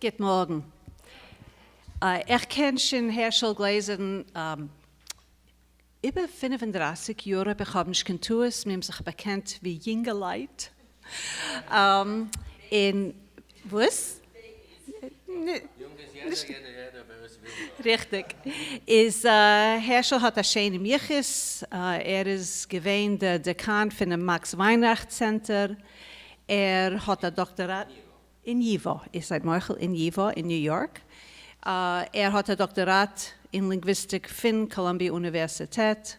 גוט מאָרגן. איך קען שוין הערשל גלעזערן איבער 35 יאר, אויב איך האב נישט קיין טעות. מיר האבן זיך באקענט ווי יונגעלייט אין וואס? ריכטיג. איז הערשל האט א שיינעם יחוס, ער איז געווען דער דעקאן פונעם מאקס וויינרייך צענטער, ער האט א דאקטאראט אין ייווא, איר זייט מוחל, אין ייווא אין ניו יארק, ער האט א דאקטאראט אין לינגוויסטיק פון קאלאמביע אוניווערסיטעט,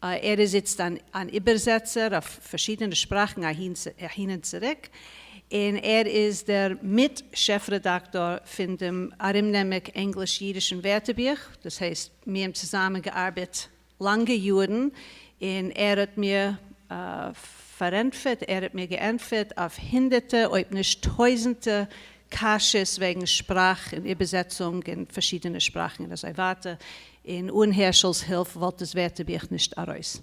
ער איז איצט אן איבערזעצער אויף פארשידענע שפראכן אהין און צוריק, און ער איז דער מיט-שעף-רעדאקטאר פון דעם ארומנעמיק ענגליש-אידישן ווערטערבוך, דאס הייסט, מיר האבן צוזאמען געארבעט לאנגע יארן, און ער האט מיר פארענטפערט, ער האט מיר געענטפערט אויף הונדערטע אויב נישט טויזנטע קשיות וועגן שפראך און איבערזעצונג אין פארשידענע שפראכן און אזוי ווייטער, און אן הערשל'ס הילף וואלט דאס ווערטערבוך נישט ארויס.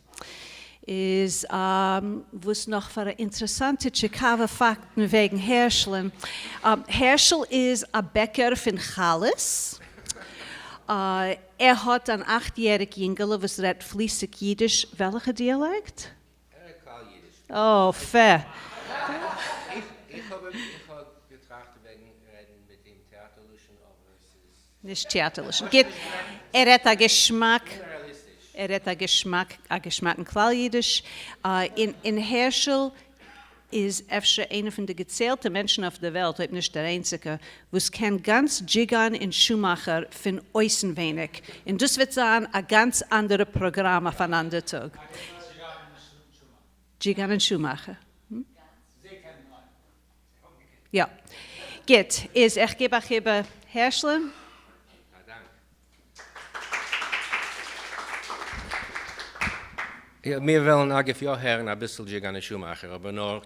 איז וואס נאך פאר א אינטערעסאנטע טשיקאווע פאקטן וועגן הערשל'ן. הערשל איז א בעקער פון חלות. ער האט אן אכט יעריג יונגעלע וואס רעדט פליסיג אידיש, וועלכע דיאלעקט? ער רעדט כלל אידיש. אה, פע. איך האב געטראכט וועגן רעדן מיט אים טעאטער לשון אבער עס איז. נישט טעאטער לשון. גוט, ער רעדט א געשמאק, ער רעדט א געשמאק, א געשמאקן כלל אידיש. און הערשל איז אפשר איינער פון די געציילטע מענטשן אויף דער וועלט, אויב נישט דער איינציגער, וואס קען גאנץ דזשיגאן און שומאכער פון אויסנווייניג. און דאס וועט זיין א גאנץ אנדערע פראגראם אויף אן אנדער טאג. דזשיגאן און שומאכער. יא. גוט, איז איך גיב אייך איבער הערשל'ן. א דאנק. יא, מיר וועלן אגב יא הערן אביסל דזשיגאן און שומאכער, אבער נאר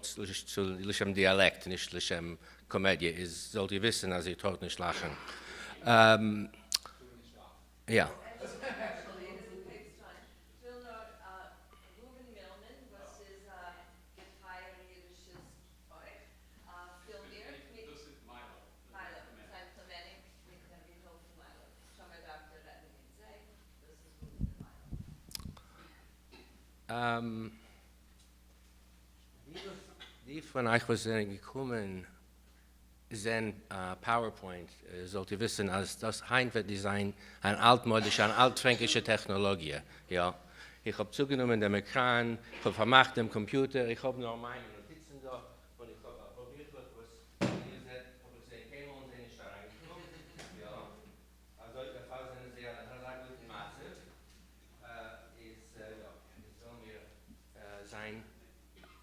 לשם דיאלעקט, נישט לשם קאמעדיע, איז זאלט איר וויסן אז איר טארט נישט לאכן. יא. די פון אייך וואס זענען געקומען זען PowerPoint, זאלט איר וויסן אז דאס היינט וועט נישט זיין אן אלטמאדישע, אן אלט-פרענקישע טעכנאלאגיע, יא, איך האב צוגענומען דעם עקראן, איך האב פארמאכט דעם קאמפיוטער, איך האב נאר מיינע נאטיצן דא, און איך האב אפאר ביכלעך וואס ווי איר זעט האב איך זיי קיינמאל אין זיי נישט אריינגעקוקט, יא, אזוי דערפאר זענען זיי אין אזא גוטן מצב, איז יא, איז וועלן מיר זיין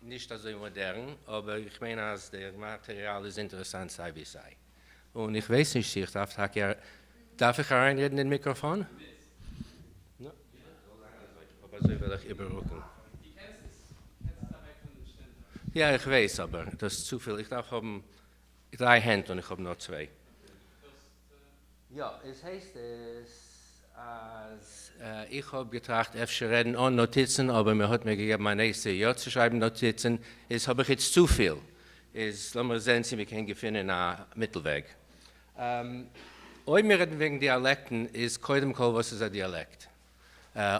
נישט אזוי מאדערן, אבער איך מיין אז דער מאטעריאל איז אינטערעסאנט סיי ווי סיי. און איך ווייס נישט צו איך דארף טאקע, דארף איך אריינרעדן אין מיקראפאן? נו, זאל זיין אזוי, אויב אזוי וועל איך איבעררוקן. יא איך ווייס אבער דאס איז צופיל, איך דארף האבן דריי הענט און איך האב נאר צוויי. יא, עס הייסט עס אז איך האב געטראכט אפשר רעדן אן נאטיצן אבער מען האט מיר געגעבן אן עצה יא צו שרייבן נאטיצן, איז האב איך איצט צופיל, איז לאמיר זען צו מען קען געפינען א מיטל וועג. אויב מיר רעדן וועגן דיאלעקטן איז קודם כל וואס איז א דיאלעקט? אה,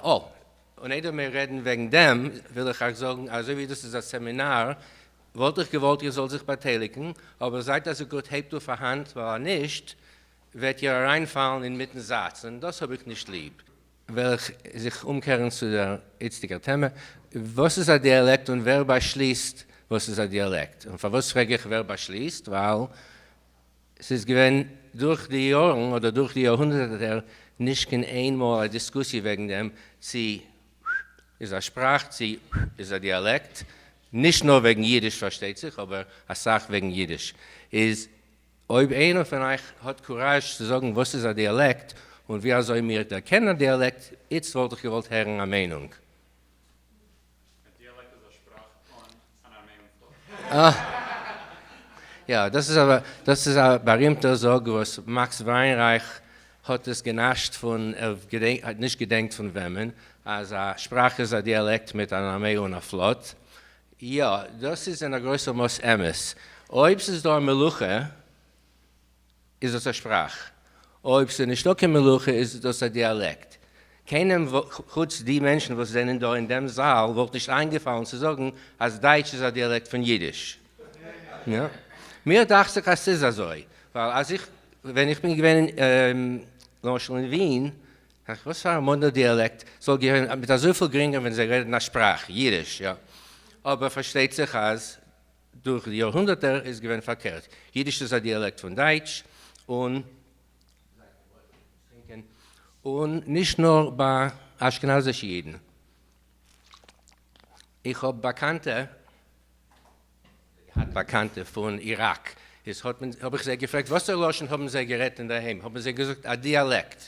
און איידער מיר רעדן וועגן דעם וויל איך אייך זאגן אזוי ווי דאס איז א סעמינאר וואלט איך געוואלט איר זאלט זיך באטייליגן, אבער זייט אזוי גוט הייבט אויף א האנט ווייל אז נישט וועט איר אריינפאלן אינמיטן זאץ און דאס האב איך נישט ליב. וועל איך זיך אומקערן צו דער איצטיגער טעמע, וואס איז א דיאלעקט און ווער באשליסט וואס איז א דיאלעקט? און פארוואס פרעג איך ווער באשליסט? ווייל ס'איז געווען דורך די יארן אדער דורך די יארהונדערטער נישט קיין איין מאל א דיסקוסיע וועגן דעם צי איז א שפראך צי איז א דיאלעקט, נישט נאר וועגן אידיש פארשטייט זיך, אבער אסאך וועגן אידיש. איז אויב איינער פון אייך האט קוראזש צו זאגן וואס איז א דיאלעקט און ווי אזוי מיר דערקענען א דיאלעקט, איצט וואלט איך געוואלט הערן א מיינונג. א דיאלעקט איז א שפראך אן אן ארמעי און פלאט. יא, דאס איז א דאס איז א בארימטער זאג וואס מאקס וויינרייך האט עס גענאשט פון, ער האט נישט געדענקט פון וועמען, אז א שפראך איז א דיאלעקט מיט אן ארמעי און א פלאט. יא, דאס איז אין א גרויסער מאס אמת. אויב ס'איז דא א מלוכה. איז דאס א שפראך, אויב ס'איז נישטא קיין מלוכה איז דאס א דיאלעקט. קיינעם חוץ די מענטשן וואס זענען דא אין דעם זאל וואלט נישט איינגעפאלן צו זאגן אז דייטש איז א דיאלעקט פון אידיש. מיר דאכט זיך אז ס'איז אזוי, ווייל אז איך ווען איך בין געווען למשל אין ווין, וואס פאר א מאדנער דיאלעקט זאל געווען מיט אזויפיל גרינגער ווען זיי רעדן א שפראך, אידיש, יא. אבער פארשטייט זיך אז דורך די יארהונדערטער איז געווען פארקערט, אידיש איז א דיאלעקט פון דייטש, און און נישט נאר ביי אשכנזישע אידן. איך האב באקאנטע, געהאט באקאנטע פון איראק, איז האט מען, האב איך זיי געפרעגט וואסער לשון האבן זיי גערעדט אינדערהיים, האבן זיי געזאגט א דיאלעקט.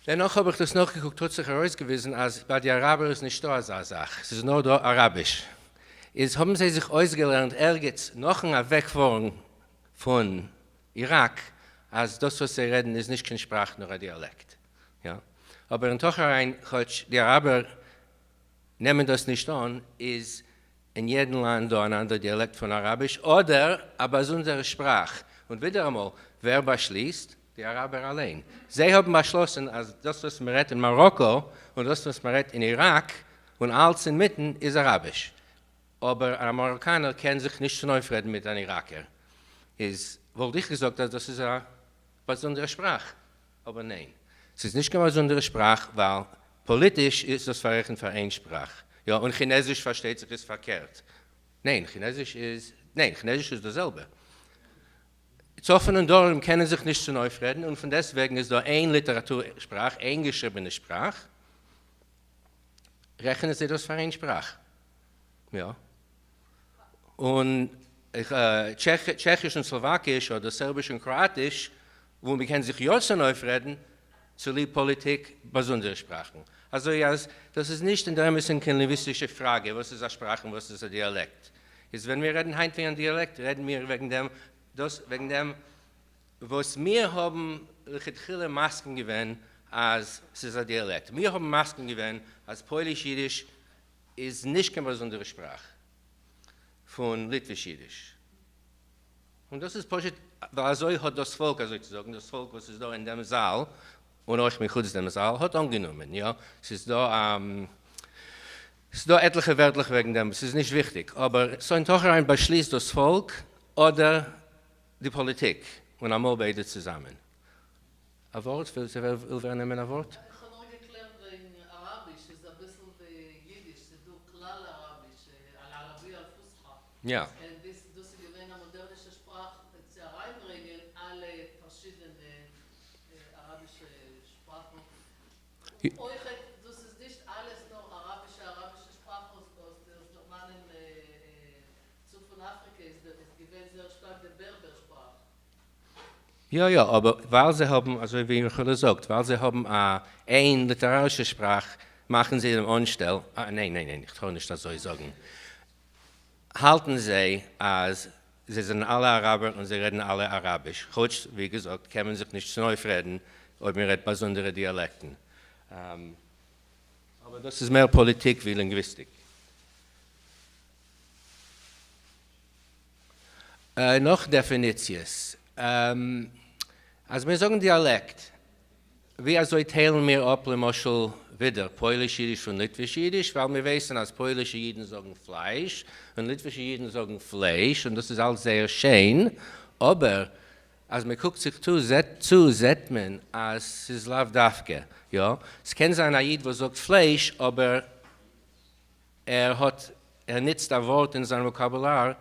דערנאך האב איך דאס נאכגעקוקט האט זיך ארויסגעוויזן אז ביי די אראבער איז נישטא אזא זאך, ס'איז נאר דא אראביש. איז האבן זיי זיך אויסגעלערנט ערגעץ נאכן אוועקפארן פון איראק אז דאס וואס זיי רעדן איז נישט קיין שפראך נאר א דיאלעקט. יא. אבער אין תוך אריין כאטש די אראבער נעמען דאס נישט אן איז אין יעדן לאנד דא אן אנדער דיאלעקט פון אראביש אדער א באזונדערע שפראך, און ווידעראמאל ווער באשליסט? די אראבער אליין. זיי האבן באשלאסן אז דאס וואס מען רעדט אין מאראקא און דאס וואס מען רעדט אין איראק און אלץ אינמיטן איז אראביש. אבער א מאראקאנער קען זיך נישט צונויפרעדן מיט אן איראקער. איז וואלט איך געזאגט אז דאס איז א באזונדערע שפראך. אבער ניין, ס'איז נישט קיין באזונדערע שפראך ווייל פאליטיש איז דאס פאררעכנט פאר איין שפראך, יא, און כינעזיש פארשטייט זיך איז פארקערט, ניין, כינעזיש איז, ניין, כינעזיש איז דאס זעלבע. צפון און דרום קענען זיך נישט צונויפרעדן און פון דעסטוועגן איז דא איין ליטעראטור שפראך, איין געשריבענע שפראך, רעכענען זיי דאס פאר איין שפראך, יא. און טשעכיש און סלאוואקיש אדער סערביש און קראאטיש וואו מען קען זיך יא צונויפרעדן צוליב פאליטיק באזונדערע שפראכן. אזוי אז דאס איז נישט אין דער אמת'ן קיין לינגוויסטישע פראגע וואס איז א שפראך און וואס איז א דיאלעקט. איז ווען מיר רעדן היינט וועגן דיאלעקט רעדן מיר וועגן דעם דאס וועגן דעם וואס מיר האבן לכתחילה מסכים געווען אז ס'איז א דיאלעקט. מיר האבן מסכים געווען אז פויליש אידיש איז נישט קיין באזונדערע שפראך פון ליטוויש אידיש. און דאס איז פשוט ווייל אזוי האט דאס פאלק, אזוי צו זאגן, דאס פאלק וואס איז דא אין דעם זאל, און אויך מחוץ דעם זאל, האט אנגענומען, יא, ס'איז דא ס'איז דא עטליכע ווערטלעך וועגן דעם, ס'איז נישט וויכטיג, אבער סאו אין תוך אריין באשליסט דאס פאלק אדער די פאליטיק, און אמאל ביידע צוזאמען. א ווארט? וויל ווער נעמען א ווארט? איך האב נאר געקלערט וועגן אראביש איז אביסל ווי אידיש, ס'איז דא כלל אראביש, אל ערבייה אל פוסחא, יא. און דאס דאס איז געווען א מאדערנישע שפראך צו אריינברענגען אלע פארשידענע אראבישע שפראכן, אויכעט דאס איז נישט אלעס נאר אראבישע אראבישע שפראכן וואס דערמאנען צפון אפריקע איז געווען זייער שטארק די בערבער שפראך. יא יא, אבער ווייל זיי האבן, אזוי ווי רחלע זאגט, ווייל זיי האבן א איין ליטערארישע שפראך מאכן זיי דעם אנשטעל, אה ניין ניין ניין איך טאר נישט אזוי זאגן, האלטן זיי אז זיי זענען אלע אראבער און זיי רעדן אלע אראביש, כאטש ווי געזאגט קען מען זיך נישט צונויפרעדן אויב מען רעדט באזונדערע דיאלעקטן. אבער דאס איז מער פאליטיק ווי לינגוויסטיק. נאך דעפיניציעס. אז מיר זאגן דיאלעקט, ווי אזוי טיילן מיר אפ למשל ווידער פויליש אידיש פון ליטוויש אידיש, ווייל מיר ווייסן אז פוילישע אידן זאגן פלייש און ליטווישע אידן זאגן פלייש און דאס איז אלץ זייער שיין, אבער אז מען קוקט זיך צו צו זעט מען אז ס'איז לאו דווקא, יא, ס'קען זיין א איד וואס זאגט פלייש אבער ער האט ער נוצט א ווארט אין זיין וואקאבולאר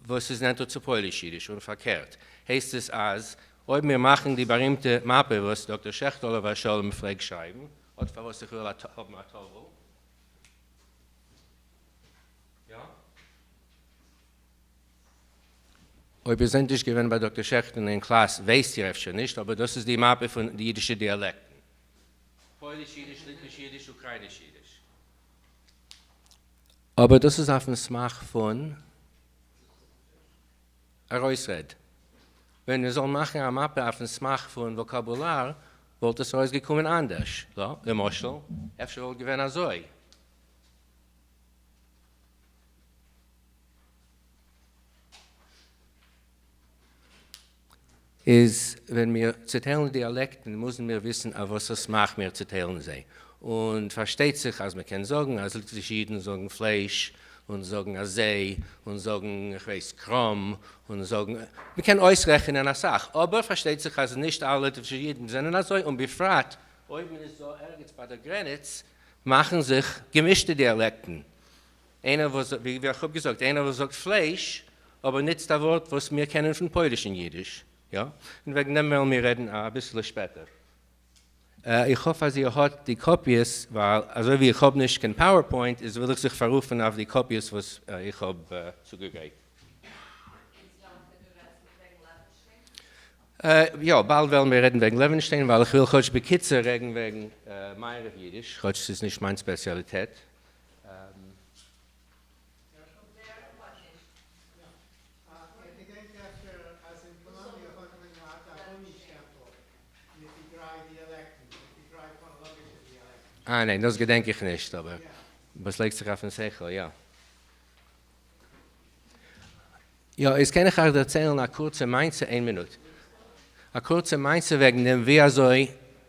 וואס איז נענטער צו פויליש אידיש און פארקערט, הייסט עס אז אויב מיר מאכן די בארימטע מאפע וואס דאקטער שעכטער עליו השלום פלעגט שרייבן, אט פארוואס איך וויל האבן א טאוול, יא? אויב איר זענט נישט געווען ביי דאקטער שעכטער'ן אין קלאס ווייסט איר אפשר נישט, אבער דאס איז די מאפע פון די אידישע דיאלעקטן. פויליש אידיש, ליטוויש אידיש, אוקרייניש אידיש. אבער דאס איז אויפן סמך פון ארויסרעד. ווען מיר זאלן מאכן א מאפע אויפן סמך פון וואקאבולאר וואלט עס ארויסגעקומען אנדערש. למשל, אפשר וואלט געווען אזוי. איז ווען מיר צעטיילן דיאלעקטן מוזן מיר וויסן אויף וואסער סמך מיר צעטיילן זיי, און פארשטייט זיך אז מ'קען זאגן אז ליטווישע אידן זאגן פלייש, און זאגן אזי, און זאגן איך ווייס קראם, און זאגן, מ'קען אויסרעכענען אסאך, אבער פארשטייט זיך אז נישט אלע ליטווישע אידן זענען אזוי, און בפרט אויב מען איז דא ערגעץ ביי דער גרעניץ מאכן זיך געמישטע דיאלעקטן, איינער וואס, ווי איך האב געזאגט, איינער וואס זאגט פלייש, אבער נוצט א ווארט וואס מיר קענען פון פוילישן יידיש, יא? און וועגן דעם וועלן מיר רעדן אביסעלע שפעטער. איך האף אז איר האט די קאפיעס, ווייל אזוי ווי איך האב נישט קיין PowerPoint, איז וויל איך זיך פאררופן אויף די קאפיעס וואס איך האב צוגעגרייט. יא, באלד וועלן מיר רעדן וועגן לעווענשטיין, ווייל איך וויל כאטש בקיצור רעדן וועגן מערב יידיש, כאטש ס'איז נישט מיין ספעציאליטעט. אה ניין, דאס געדענק איך נישט, אבער וואס לייגט זיך אויפן שכל, יא. יא, איז קען איך אייך דערציילן א קורצע מעשה, איין מינוט, א קורצע מעשה וועגן דעם ווי אזוי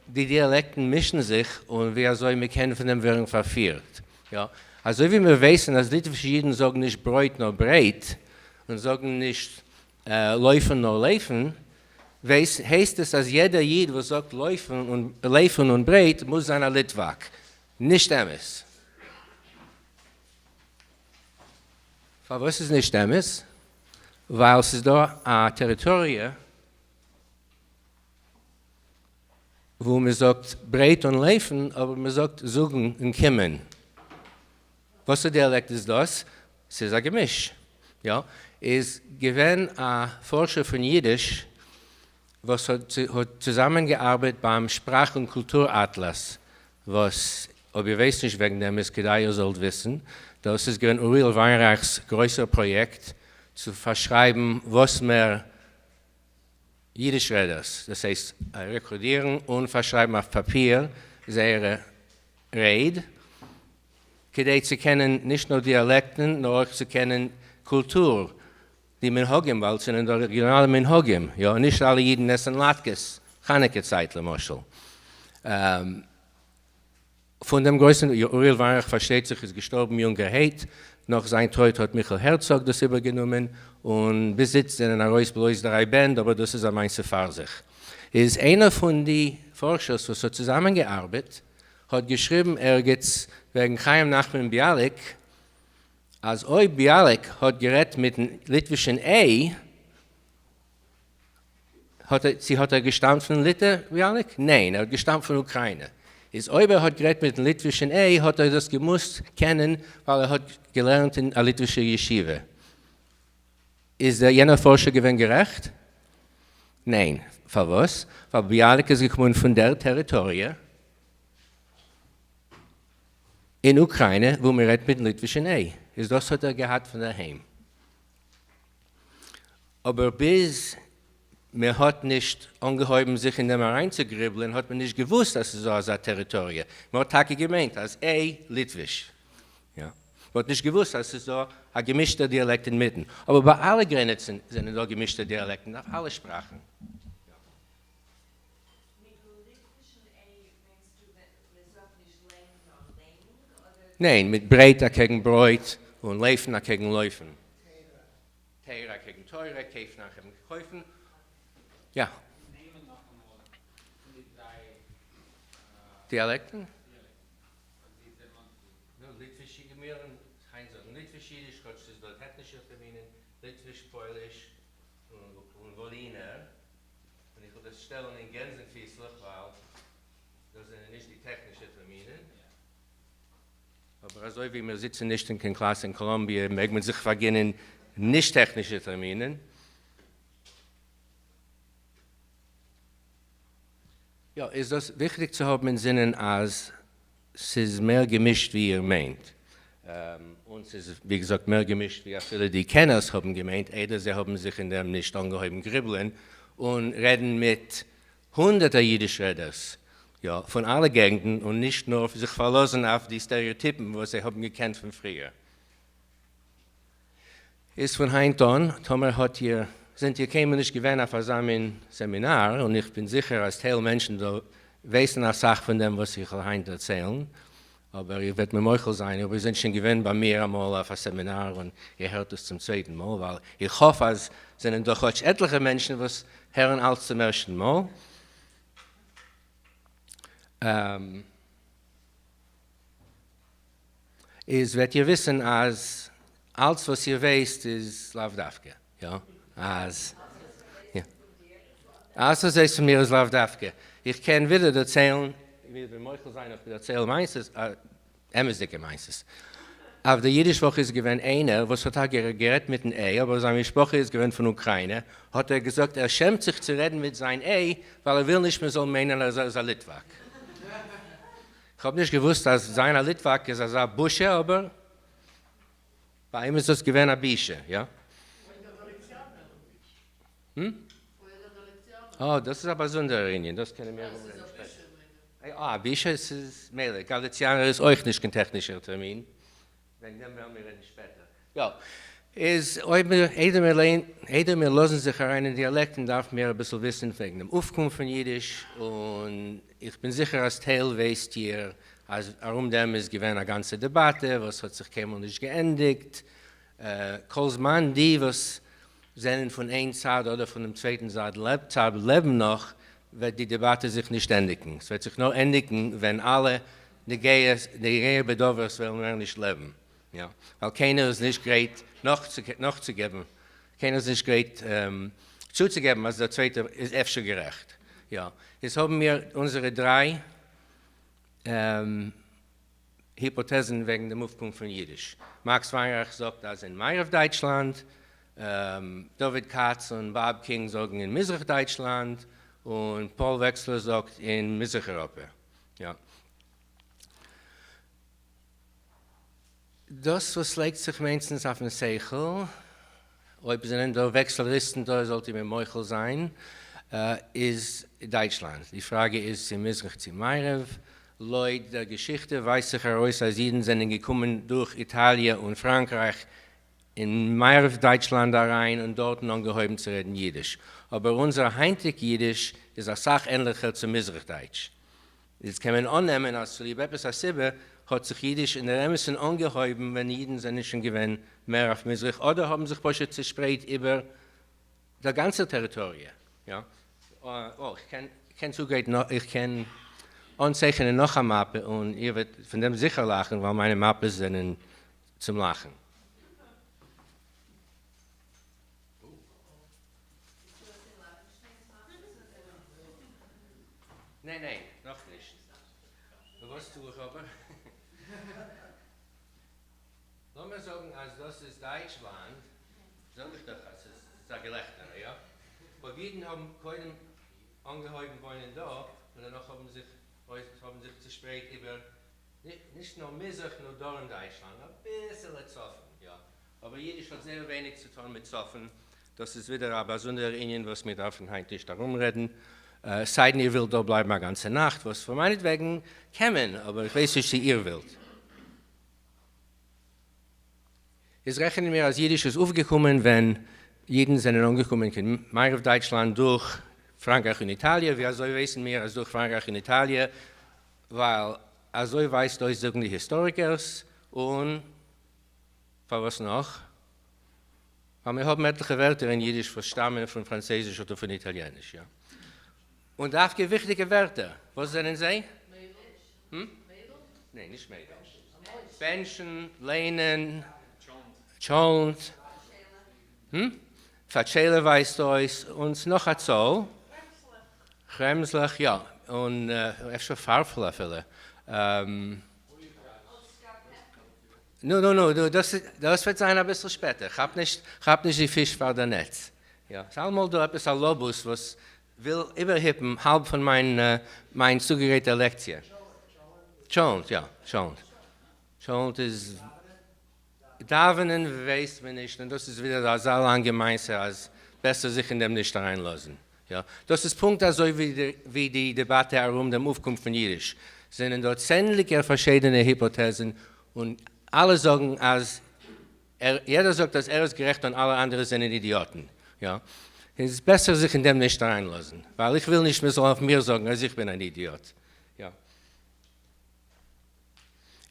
די דיאלעקטן מישן זיך און ווי אזוי מען קען פון דעם ווערן פארפירט. יא, אזוי ווי מיר ווייסן אז ליטווישע אידן זאגן נישט ברויט נאר ברייט, און זאגן נישט לויפן נאר לייפן, ווייס, הייסט עס אז יעדער איד וואס זאגט לויפן און לייפן און ברייט מוז זיין א ליטוואק. נישט אמת. פארוואס איז נישט אמת? ווייל ס'איז דא א טעריטאריע וואו מ'זאגט ברייט און לייפן אבער מ'זאגט זאגן און קומען. וואסער דיאלעקט איז דאס? ס'איז א געמיש. יא. איז געווען א פארשער פון אידיש וואס האט צוזאמען געארבעט ביים שפראך און קולטור אטלאס וואס אויב איר ווייסט נישט וועגן דעם איז כדאי איר זאלט וויסן, דאס איז געווען אוריאל וויינרייך'ס גרויסער פראיעקט צו פארשרייבן וואס מער אידיש רעדערס, דאס הייסט רעקארדירן און פארשרייבן אויף פאפיר זייערע רייד, כדי צו קענען נישט נאר דיאלעקטן נאר אויך צו קענען קולטור, די מנהגים, ווייל ס'זענען דא רעגיאנאלע מנהגים, יא, נישט אלע אידן עסן לאטקעס חנוכה צייט למשל. פון דעם גרויסן אוריאל וויינרייך פארשטייט זיך איז געשטארבן יונגערהייט, נאך זיין טויט האט מיכל הערצאג דאס איבערגענומען, און ביז איצט זענען ארויס בלויז דריי בענד, אבער דאס איז א מעשה פאר זיך. איז איינער פון די פארשערס וואס האט צוזאמענגעארבעט האט געשריבן ערגעץ וועגן חיים נחמן ביאליק, אז אויב ביאליק האט גערעדט מיטן ליטווישן ע', האט ער, צו האט ער געשטאמט פון ליטע, ביאליק? ניין, ער האט געשטאמט פון אוקריינע. איז אויב ער האט גערעדט מיטן ליטווישן ע' האט ער דאס געמוזט קענען ווייל ער האט געלערנט אין א ליטווישע ישיבה. איז דער יענער פארשער געווען גערעכט? ניין. פארוואס? ווייל ביאליק איז געקומען פון דער טעריטאריע. אין אוקריינע וואו מען רעדט מיטן ליטווישן ע', איז דאס האט ער געהאט פון דער היים. אבער ביז מען האט נישט אנגעהויבן זיך אין דעם אריינצוגריבלען האט מען נישט געוואוסט אז ס'איז דא אזא טעריטאריע, מען האט טאקע געמיינט אז ע' ליטוויש, יא, מען האט נישט געוואוסט אז ס'איז דא א געמישטער דיאלעקט אינמיטן, אבער ביי אלע גרעניצן זענען דא געמישטע דיאלעקטן אויף אלע שפראכן. ניין, מיט ברייט אקעגן ברויט און לייפן אקעגן לויפן. תורה אקעגן תורה, קויפן אקעגן קויפן. יא. דיאלעקטן? ליטוויש-אידיש, כאטש ס'איז דא טעכנישע טערמינען, ליטוויש-פויליש און וואלינער. און איך וועל דאס שטעלן אין גענזן-פיסלעך ווייל דאס זענען נישט די טעכנישע טערמינען. אבער אזוי ווי מיר זיצן נישט אין קיין קלאס אין קאלאמביע מעג מען זיך פארגינען נישט טעכנישע טערמינען. יא, איז דאס וויכטיג צו האבן אינזינען אז ס'איז מער געמישט ווי איר מיינט. און ס'איז ווי געזאגט מער געמישט ווי אפילו די קענערס האבן געמיינט איידער זיי האבן זיך אין דעם נישט אנגעהויבן גריבלען און רעדן מיט הונדערטער אידיש רעדערס, יא, פון אלע געגנטן און נישט נאר זיך פארלאזן אויף די סטעריאטיפן וואס זיי האבן געקענט פון פריער. איז פון היינט אן, טאמער האט איר זענט איר קיינמאל נישט געווען אויף אזא מין סעמינאר, און איך בין זיכער אז טייל מענטשן דא ווייסן אסאך פון דעם וואס איך וועל היינט דערציילן, אבער איר וועט מיר מוחל זיין אויב איר זענט שוין געווען ביי מיר אמאל אויף א סעמינאר און איר הערט עס צום צווייטן מאל, ווייל איך האף אז זענען דא כאטש עטליכע מענטשן וואס הערן אלץ צום ערשטן מאל. איז וועט איר וויסן אז אלץ וואס איר ווייסט איז לאו דווקא, יא, אז יא, אלץ וואס ווייסט פון מיר איז לאו דווקא. איך קען ווידער דערציילן, איר וועט מוחל זיין אויב איך דערצייל מעשות, אמת'דיגע מעשות. אויף די אידיש וואך איז געווען איינער וואס האט טאקע גערעדט מיטן ע', אבער זיין משפחה איז געווען פון אוקריינע, האט ער געזאגט ער שעמט זיך צו רעדן מיט זיין ע' ווייל ער וויל נישט מען זאל מיינען אז ער איז א ליטוואק. כ'האב נישט געוואוסט אז זיין א ליטוואק איז אזא בושה אבער ביי אים איז דאס געווען א בושה, יא? אה, דאס איז א באזונדערער ענין, דאס קענען מיר ארומרעדן שפעטער. אה, א בושה? ס'איז מילא, גאליציאנער איז אויך נישט קיין טעכנישער טערמין. וועגן דעם וועלן מיר רעדן שפעטער. יא, איז אויב מיר, איידער מיר לערנען, איידער מיר לאזן זיך אריין אין דיאלעקטן דארפן מיר אביסל וויסן וועגן דעם אויפקום פון אידיש, און איך בין זיכער אז טייל ווייסט איר אז ארום דעם איז געווען א גאנצע דעבאטע וואס האט זיך קיינמאל נישט געענדיגט, כל זמן די וואס זענען פון איין צד אדער פון דעם צווייטן צד לעבן נאך, וועט די דעבאטע זיך נישט ענדיגן, ס'וועט זיך נאר ענדיגן ווען אלע נוגעי בדבר'ס וועלן מער נישט לעבן, יא, ווייל קיינער איז נישט גרייט נאכצוגעבן, קיינער איז נישט גרייט צוצוגעבן אז דער צווייטער איז אפשר גערעכט, יא, איז האבן מיר אונזערע דריי היפאטעזן וועגן דעם אויפקום פון אידיש. מאקס וויינרייך זאגט אז אין מערב דייטשלאנד, דוד קאץ און באב קינג זאגן אין מזרח דייטשלאנד, און פאול וועקסלער זאגט אין מזרח אייראפע. יא. דאס וואס לייגט זיך מיינסטנס אויפן שכל, אויב זענען דא וועקסלעריסטן דא זאלט איר מיר מוחל זיין, איז דייטשלאנד. די פראגע איז צו מזרח צו מערב. לויט דער געשיכטע ווייזט זיך ארויס אז אידן זענען געקומען דורך איטאליע און פראנקרייך אין מערב דייטשלאנד אריין און דארטן אנגעהויבן צו רעדן אידיש. אבער אונזער היינטיג אידיש איז אסאך ענליכער צו מזרח דייטש. איצט קען מען אננעמען אז צוליב עפעס א סיבה האט זיך אידיש אין דער אמת'ן אנגעהויבן ווען אידן זענען שוין געווען מער אויף מזרח אדער האבן זיך פשוט צעשפרייט איבער דער גאנצער טעריטאריע. יא. או, איך קען צוגרייטן, איך קען אנצייכענען נאך א מאפע און איר וועט פון דעם זיכער לאכן ווייל מיינע מאפעס זענען צום לאכן. ניין ניין, נאך נישט. נו וואס טו איך אבער? לאמיר זאגן אז דאס איז דייטשלאנד, זאג איך דאך אז ס'איז א געלעכטער, יא? אויב אידן האבן קודם אנגעהויבן וואוינען דא, און דערנאך האבן זיך האבן זיך צושפרייט איבער נישט נאר מזרח נאר דרום דייטשלאנד, אביסעלע צפון, יא. אבער אידיש האט זייער ווייניג צו טון מיט צפון, דאס איז ווידער א באזונדערער ענין וואס מיר דארפן היינט נישט ארומרעדן, סיידן איר ווילט דא בלייבן א גאנצע נאכט, וואס פון מיינעטוועגן קען מען, אבער איך ווייס נישט צו איר ווילט. איז רעכענען מיר אז אידיש איז אויפגעקומען ווען אידן זענען אנגעקומען קיין מערב דייטשלאנד דורך פראנקרייך און איטאליע, ווי אזוי ווייסן מיר אז דורך פראנקרייך און איטאליע? ווייל אזוי ווייזט אויס זאגן די היסטאריקערס, און פארוואס נאך? ווייל מיר האבן עטליכע ווערטער אין אידיש וואס שטאמען פון פראנצויזיש אדער פון איטאליעניש, יא. און דווקא וויכטיגע ווערטער. וואס זענען זיי? מיידל? ניין, נישט מיידל. בענטשן, ליינען, טשולנט, פאטשיילע ווייזט אויס אונז נאך א צאל. כרעמזלעך, יא. און אפשר פארפל אפילו. נו נו נו, דאס וועט זיין אביסל שפעטער, כאפ נישט כאפ נישט די פיש פאר די נעץ. יא, ס'איז אלעמאל דא עפעס א לאבוס וואס וויל איבערהיפן האלב פון מיין מיין צוגעגרייטע לעקציע. טשולנט, יא, טשולנט. טשולנט איז. דאווענען ווייסט מען נישט, און דאס איז ווידער אזא לאנגע מעשה אז בעסער זיך אין דעם נישט אריינלאזן. יא, דאס איז פונקט אזוי ווי די דעבאטע ארום דעם אויפקום פון אידיש. זענען דא צענדליגער פארשידענע היפאטעזן און אלע זאגן אז ער, יעדער זאגט אז ער איז גערעכט און אלע אנדערע זענען אידיאטן. יא, איז בעסער זיך אין דעם נישט אריינלאזן, ווייל איך וויל נישט מען זאל אויף מיר זאגן אז איך בין אן אידיאט. יא.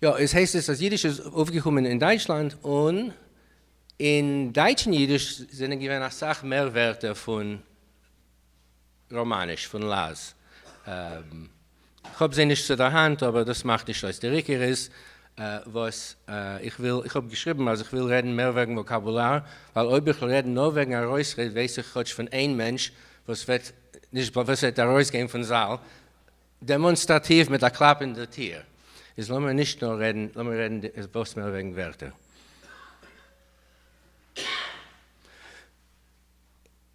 יא, איז הייסט עס אז אידיש איז אויפגעקומען אין דייטשלאנד און אין דייטשן אידיש זענען געווען אסאך מער ווערטער פון ראמאניש, פון לאז. כ'האב זיי נישט צו דער האנט אבער דאס מאכט נישט אויס, דער עיקר איז וואס איך וויל, איך האב געשריבן אז איך וויל רעדן מער וועגן וואקאבולאר, ווייל אויב איך וועל רעדן נאר וועגן ארויסרעד ווייס איך כאטש פון איין מענטש וואס וועט נישט וואס וועט ארויסגיין פון זאל דעמאנסטראטיוו מיט א קלאפ אין דער טיר, איז לאמיר נישט נאר רעדן, לאמיר רעדן וואס מער וועגן ווערטער.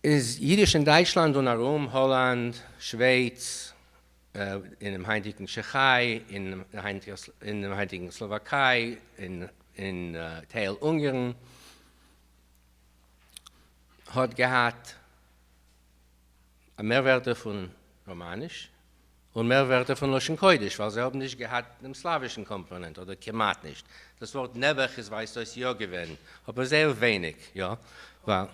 איז יידיש אין דייטשלאנד און ארום, האלאנד, שווייץ, אינעם היינטיגן טשעכיי, אינעם היינטיגן סלאוואקיי, אין טייל אונגערן, האט געהאט מער ווערטער פון ראמאניש און מער ווערטער פון לשון קודש, ווייל זיי האבן נישט געהאט דעם סלאווישן קאמפאנענט, אדער כמעט נישט. דאס ווארט נעבעך איז ווייזט אויס יא געווען, אבער זייער ווייניג, יא, ווייל.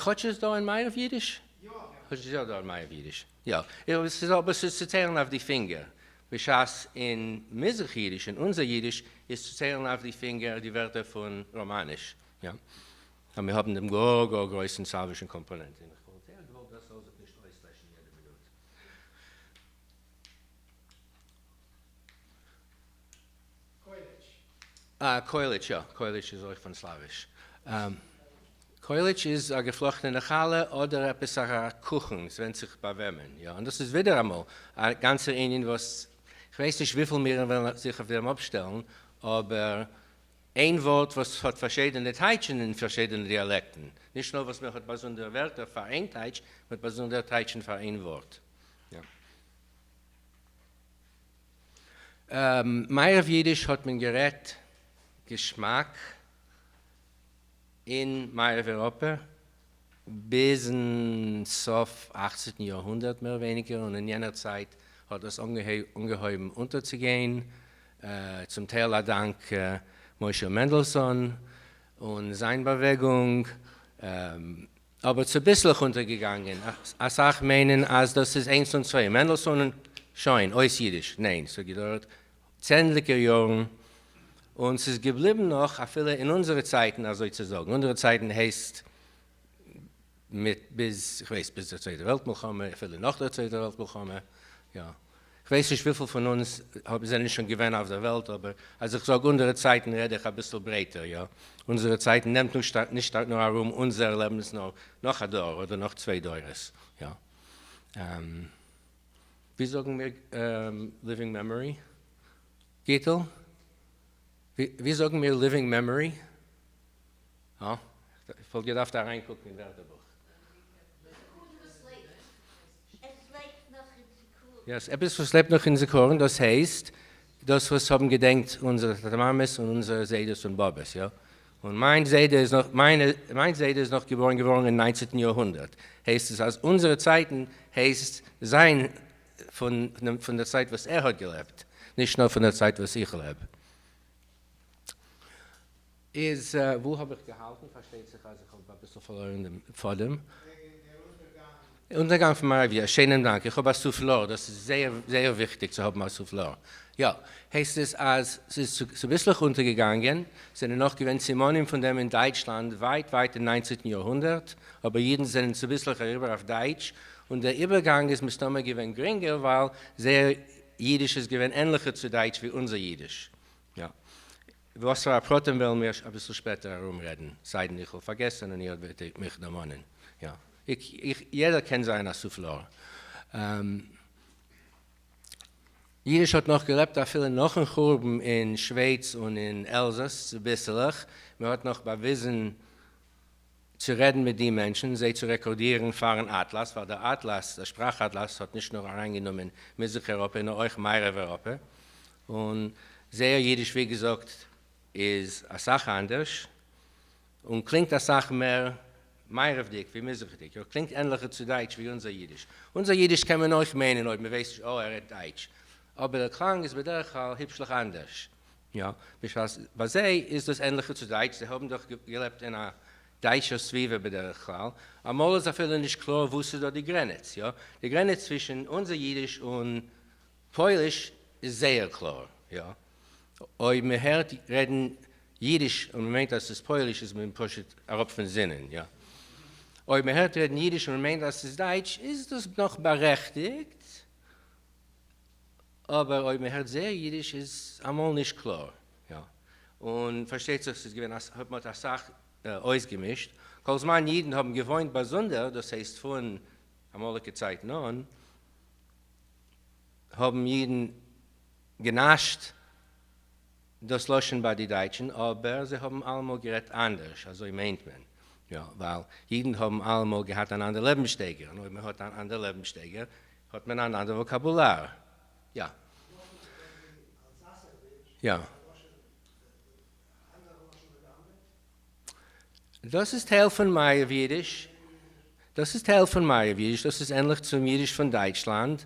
כאטש איז דא אין מערב אידיש? כאטש איז יא דא אין מערב אידיש, יא. אבער ס'איז צו ציילן אויף די פינגער, בשעת אין מזרח אידיש, אין אונזער אידיש, איז צו ציילן אויף די פינגער די ווערטער פון ראמאניש, יא. אז מיר האבן דעם גאר גאר גרויסן סלאווישן קאמפאנענט, און איך וואלט זייער געוואלט דאס זאל זיך נישט אויסלעשן יעדע מינוט. קויליטש. אה, קויליטש, יא, קויליטש איז אויך פון סלאוויש. קויליטש איז א געפלאכטענע חלה אדער עפעס א קוכן, עס ווענדט זיך ביי וועמען, יא, און דאס איז ווידעראמאל א גאנצער ענין וואס כ'ווייס נישט וויפיל מיר וועלן זיך אויף דעם אפשטעלן, אבער איין ווארט וואס האט פארשידענע טייטשן אין פארשידענע דיאלעקטן, נישט נאר וואס מען האט באזונדערע ווערטער פאר איין טייטש, מען האט באזונדערע טייטשן פאר איין ווארט. מערב אידיש האט מען גערעדט געשמאק אין מערב אירופע ביזן סוף אכצנטן יארהונדערט מער ווייניגער, און אין יענער צייט האט דאס אנגעהויבן אונטערצוגיין, צום טייל א דאנק משה מענדלסאן און זיין באוועגונג, אבער צוביסלעך אונטערגעגאנגען, אסאך מיינען אז דאס איז איינס און צוויי, מענדלסאן און שוין, אויס אידיש, ניין, ס'האט געדויערט צענדליגער יארן, און ס'איז געבליבן נאך אפילו אין אונזערע צייטן אזוי צו זאגן, אונזערע צייטן הייסט מיט ביז, כ'ווייס, ביז דער צווייטער וועלט מלחמה, אפילו נאך דער צווייטער וועלט מלחמה, יא. כ'ווייס נישט וויפיל פון אונז האבן זענען שוין געווען אויף דער וועלט, אבער אז איך זאג אונזערע צייטן רעד איך אביסל ברייטער, יא. אונזערע צייטן נעמט נישט נאר ארום אונזער לעבנס נאר נאך א דור אדער נאך צוויי דורות, יא. ווי זאגן מיר living memory? גיטל? ווי זאגן מיר living memory? אה? איך וואלט געדארפט אריינקוקן אין ווערטערבוך. Yes, עפעס וואס לעבט נאך אין זכרון, דאס הייסט, דאס וואס האבן געדענקט אונזערע טאטע מאמעס און אונזערע זיידעס און באבעס, יא? און מיין זיידע איז נאך, מיינע, מיין זיידע איז נאך געבוירן געווארן אין ניינצענטן יארהונדערט, הייסט עס אז אונזערע צייטן הייסט זיין פון פון דער צייט וואס ער האט געלעבט, נישט נאר פון דער צייט וואס איך לעב. איז וואו האב איך געהאלטן? פארשטייט זיך אז איך האב אביסל פארלוירן דעם פאדעם. אונטערגאנג פון מערב, יא, שענעם דאנק, איך האב א סופלאר, דאס איז זייער זייער וויכטיג צו האבן א סופלאר. יא, הייסט עס אז ס'איז צוביסלעך אונטערגעגאנגען, זענען נאך געווען סימנים פון דעם אין דייטשלאנד ווייט ווייט אין ניינצענטן יארהונדערט, אבער אידן זענען צוביסלעך אריבער אויף דייטש, און דער איבערגאנג איז מסתמא געווען גרינגער ווייל זייער אידיש איז געווען ענליכער צו דייטש ווי אונזער אידיש. יא. וואס פאר א פרטים וועלן מיר אביסל שפעטער ארום רעדן, סיידן איך וועל פארגעסן און איר וועט מיך דערמאנען. יא. איך, יעדער קען זיין א סופלאר. אידיש האט נאך געלעבט אפילו נאכן חורבן אין שווייץ און אין עלזאס צוביסלעך, מען האט נאך באוויזן צו רעדן מיט די מענטשן, זיי צו רעקארדירן פארן אטלאס, ווייל דער אטלאס, דער שפראך אטלאס האט נישט נאר אריינגענומען מזרח אייראפע נאר אויך מערב אייראפע, און זייער אידיש ווי געזאגט איז אסאך אנדערש, און קלינגט אסאך מער מערב'דיג ווי מזרח'דיג, יא קלינגט ענליכער צו דייטש ווי אונזער אידיש. אונזער אידיש קען מען אויך מיינען אויב מ'ווייסט נישט אה ער רעדט דייטש, אבער דער קלאנג איז בדרך כלל היפשליך אנדערש, יא, בשעת ביי זיי איז דאס ענליכער צו דייטש, זיי האבן דאך געלעבט אין א דייטשער סביבה בדרך כלל, אמאל איז אפילו נישט קלאר וואו ס'איז דא די גרעניץ, יא, די גרעניץ צווישן אונזער אידיש און פויליש איז זייער קלאר, יא, אויב מען הערט רעדן אידיש און מען מיינט אז ס'איז פויליש איז מען פשוט אראפ פון זינען, יא, אויב מען הערט רעדן אידיש און מען מיינט אז ס'איז דייטש איז דאס נאך בארעכטיגט, אבער אויב מען הערט זייער אידיש איז אמאל נישט קלאר, יא, און פארשטייט זיך ס'איז געווען האט מען אסאך אויסגעמישט, כל זמן אידן האבן געוואוינט באזונדער, דאס הייסט פון אמאליגע צייטן אן, האבן אידן גענאשט דאס לשון ביי די דייטשן, אבער זיי האבן אלעמאל גערעדט אנדערש, אזוי מיינט מען, יא, ווייל אידן האבן אלעמאל געהאט אן אנדער לעבנסשטייגער, און אויב מען האט אן אנדער לעבנסשטייגער האט מען אן אנדער וואקאבולאר, יא. יא. דאס איז טייל פון מערב אידיש. דאס איז טייל פון מערב אידיש, דאס איז ענליך צום אידיש פון דייטשלאנד.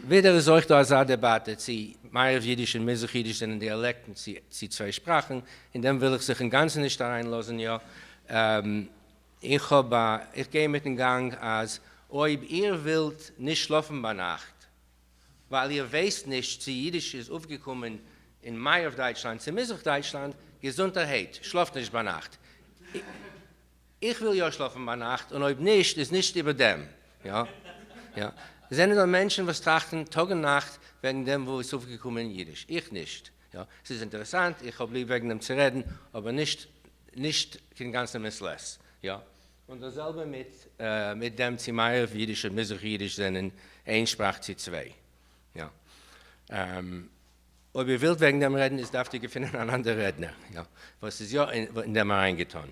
ווידער איז אויך דא אזא דעבאטע צי מערב אידיש און מזרח אידיש זענען דיאלעקטן צי צוויי שפראכן, אין דעם וויל איך זיך אינגאנצן נישט אריינלאזן יא. איך האב א, איך גיי מיטן גאנג אז אויב איר ווילט נישט שלאפן ביינאכט ווייל איר ווייסט נישט צי אידיש איז אויפגעקומען אין מערב דייטשלאנד צי מזרח דייטשלאנד, געזונטערהייט, שלאפט נישט ביינאכט. איך וויל יא שלאפן ביינאכט, און אויב נישט איז נישט איבער דעם. יא יא. זענען דא מענטשן וואס טראכטן טאג און נאכט וועגן דעם וואו איז אויפגעקומען אידיש. איך נישט. יא. ס'איז אינטערעסאנט, איך האב ליב וועגן דעם צו רעדן, אבער נישט נישט קיין גאנצע מעת לעת. יא. און דאס זעלבע מיט מיט דעם צי מערב אידיש און מזרח אידיש זענען איין שפראך צי צוויי. יא. אויב איר ווילט וועגן דעם רעדן איז דארפט איר געפינען אן אנדער רעדנער יא וואס איז יא אין דעם אריינגעטאן.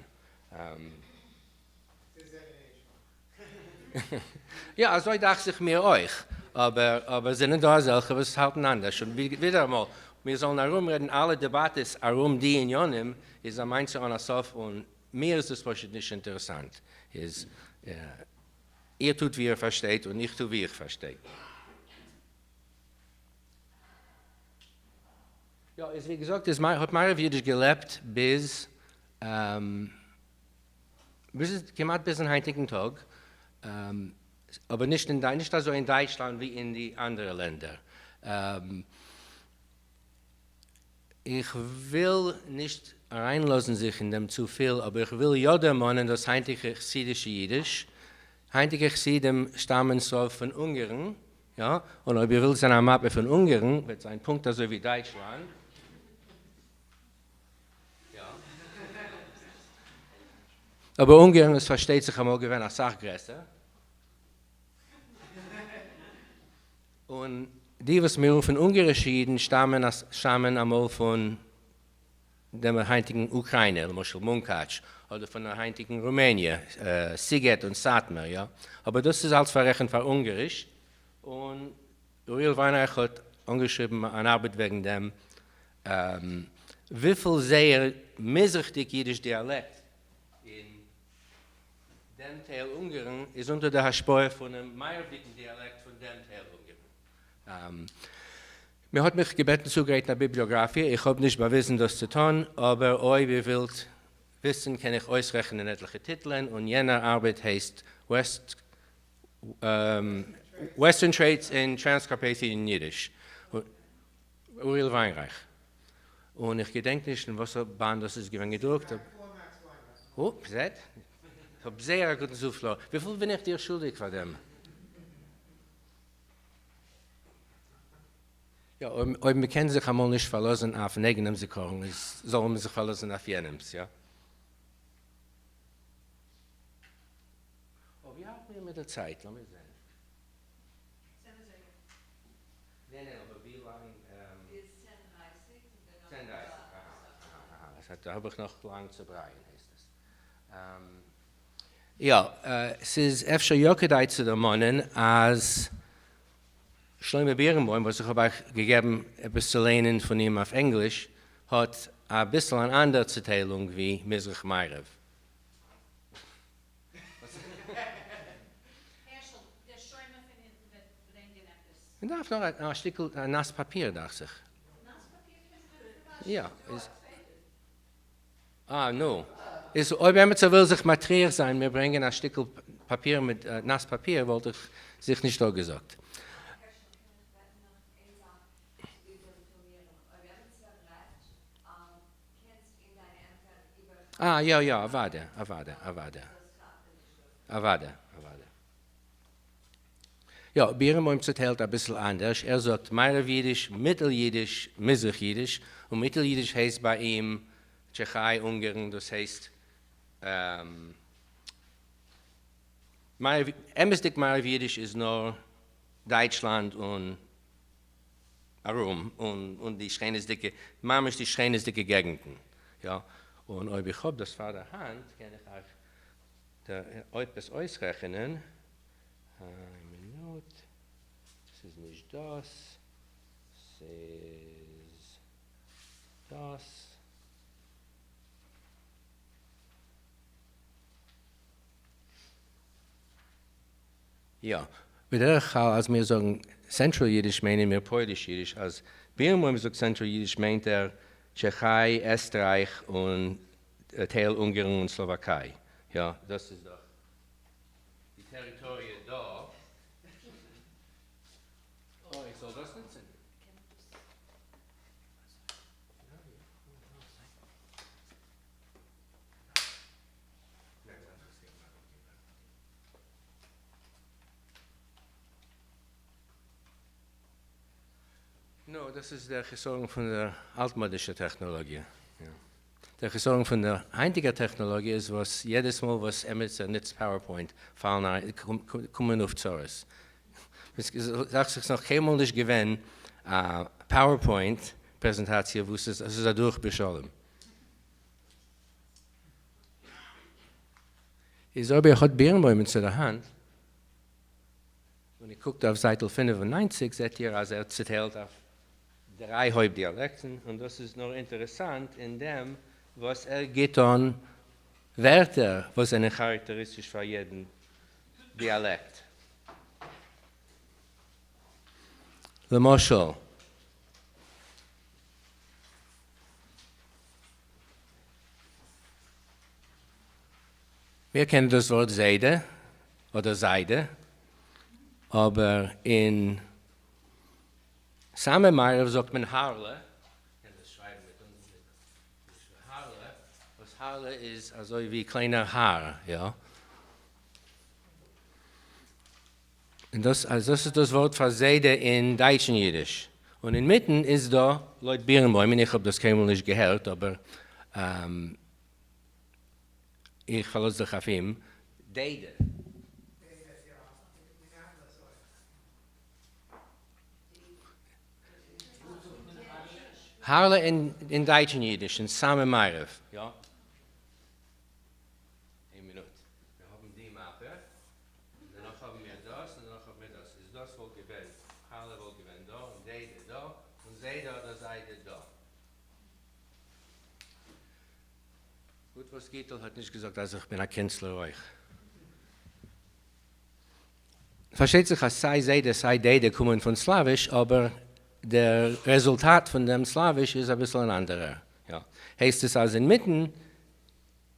יא אזוי דאכט זיך מיר אויך, אבער אבער זענען דא אזעלכע וואס האלטן אנדערש, און ווידעראמאל מיר זאלן ארומרעדן אלע דעבאטעס ארום די עניינים איז א מעשה אן א סוף און מיר איז דאס פשוט נישט אינטערעסאנט, איז איר טוט ווי איר פארשטייט און איך טו ווי איך פארשטיי. יא, איז ווי געזאגט איז האט מערב אידיש געלעבט ביז ביז כמעט ביזן היינטיגן טאג, אבער נישט אין נישט אזוי אין דייטשלאנד ווי אין די אנדערע לענדער. איך וויל נישט אריינלאזן זיך אין דעם צופיל, אבער איך וויל יא דערמאנען דאס היינטיגע חסידישע אידיש. היינטיגע חסידים שטאמען ס'רוב פון אונגערן, יא, און אויב איר ווילט זען א מאפע פון אונגערן, וועט זיין פונקט אזוי ווי דייטשלאנד. יא. אבער אונגערן איז פארשטייט זיך אמאל געווען אסאך גרעסער. און די וואס מיר רופן אונגערישע אידן שטאמען שטאמען אמאל פון דעם היינטיגן אוקריינע, למשל מונקאטש, אדער פון דער היינטיגן רומעניע, סיגעט און סאטמאר, יא. אבער דאס איז אלץ פאררעכנט פאר אונגעריש, און אוריאל וויינרייך האט אנגעשריבן אן ארבעט וועגן דעם, וויפיל זייער מזרח'דיג אידיש דיאלעקט אין דעם טייל אונגערן איז אונטער דער השפעה פונעם מערב'דיגן דיאלעקט פון דעם טייל אונגערן. מען האט מיך געבעטן צוגרייטן א ביבליאגראפיע, איך האב נישט באוויזן דאס צו טאן, אבער אויב איר ווילט וויסן קען איך אויסרעכענען עטליכע טיטלען, און יענער ארבעט הייסט Western Traits in Transcarpathian Yiddish, אוריאל וויינרייך. און איך געדענק נישט אין וואסער באנד דאס איז געווען געדרוקט. אופ, זעט? כ'האב זייער א גוטן סופלאר. וויפיל בין איך דיר שולדיג פאר דעם? יא, אויב מ'קען זיך אמאל נישט פארלאזן אויפן אייגענעם זיכרון, איז זאל מען זיך פארלאזן אויף יענעמ'ס, יא? אוי, ווי האלט מיר מיט די צייט? לאמיר זען. צען אזייגער. ניין ניין אבער ווי לאנג? ביז צען דרייסיג און דערנאך צען דרייסיג אהא אהא אהא דא האב איך נאך לאנג צו ברייען הייסט עס. יא, ס'איז אפשר יא כדאי צו דערמאנען אז שלמה בירנבוים וואס איך האב אייך געגעבן עפעס צו ליינען פון אים אויף ענגליש האט אביסל אן אנדער צוטיילונג ווי מזרח מערב. הערשל, דער שומר פון הינטן וועט ברענגען עפעס. מען דארף נאר א שטיקל נאס פאפיר דאכט זיך. נאס פאפיר קען מען יא, איז. אה, נו. איז אויב עמיצער וויל זיך מטריח זיין מיר ברענגען א שטיקל פאפיר מיט נאס פאפיר וואלט איך זיך נישט אפגעזאגט. אה יא יא אוואדע אוואדע אוואדע אוואדע אוואדע. יא, בירנבוים צוטיילט אביסל אנדערש, ער זאגט מערב אידיש, מיטל אידיש, מזרח אידיש, און מיטל אידיש הייסט ביי אים טשעכיי, אונגערן, דאס הייסט אמת'דיג מערב אידיש איז נאר דייטשלאנד און ארום, און די שכנות'דיגע, ממש די שכנות'דיגע געגנטן, יא, און אויב איך האב דאס פאר דער האנט קען איך אייך עפעס אויסרעכענען, איין מינוט, ס'איז נישט דאס, ס'איז דאס. יא, בדרך כלל אז מיר זאגן Central Yiddish מיינען מיר פויליש אידיש, אז בירנבוים זאגט Central Yiddish מיינט ער טשעכיי, עסטרייך און טייל אונגערן און סלאוואקיי, יא, דאס איז דאך די טעריטאריע דא. אוי, איך זאל דאס נוצען? נו, דאס איז דער חסרון פון דער אלטמאדישער טעכנאלאגיע. דער חסרון פון דער היינטיגער טעכנאלאגיע איז וואס יעדעס מאל וואס עמיצער נוצט PowerPoint פאלן אריין, קומען אויף צרות. דאכט זיך ס'נאך קיינמאל נישט געווען א PowerPoint פרעזענטאציע וואס איז אדורך בשלום. איז אויב איר האט בירנבוימען צו דער האנט און איר קוקט אויף זייטל 95 זעט איר אז ער צוטיילט אויף דריי הויפט דיאלעקטן, און דאס איז נאר אינטערעסאנט אין דעם וואס ער גיט אן ווערטער וואס זענען כאראקטעריסטיש פאר יעדן דיאלעקט. למשל. מיר קענען דאס ווארט זיידע אדער זיידע, אבער אין סאמע מערב זאגט מען הארלע, קען דאס שרייבן מיט אונז הארלע, וואס הארלע איז אזוי ווי קליינער האר, יא? און דאס אז דאס איז דאס ווארט פאר זיידע אין דייטשן אידיש, און אינמיטן איז דא לויט בירנבוים, און איך האב דאס קיינמאל נישט געהערט אבער איך פארלאז זיך אויף אים, דעדע. הארלע אין דייטשן אידיש אין סאמע מערב, יא? איין מינוט, מיר האבן די מאפע, און דערנאך האבן מיר דאס, און דערנאך האבן מיר דאס, איז דאס וואלט געווען, הארלע וואלט געווען דא, און דעדע דא, און זיידע אדער זיידע דא. גוט וואס גיטל האט נישט געזאגט אז איך בין א קינצלער אויך. פארשטייט זיך אז סיי זיידע סיי דעדע קומען פון סלאוויש, אבער דער רעזולטאט פון דעם סלאוויש איז אביסל אן אנדערער. יא, הייסט עס אז אינמיטן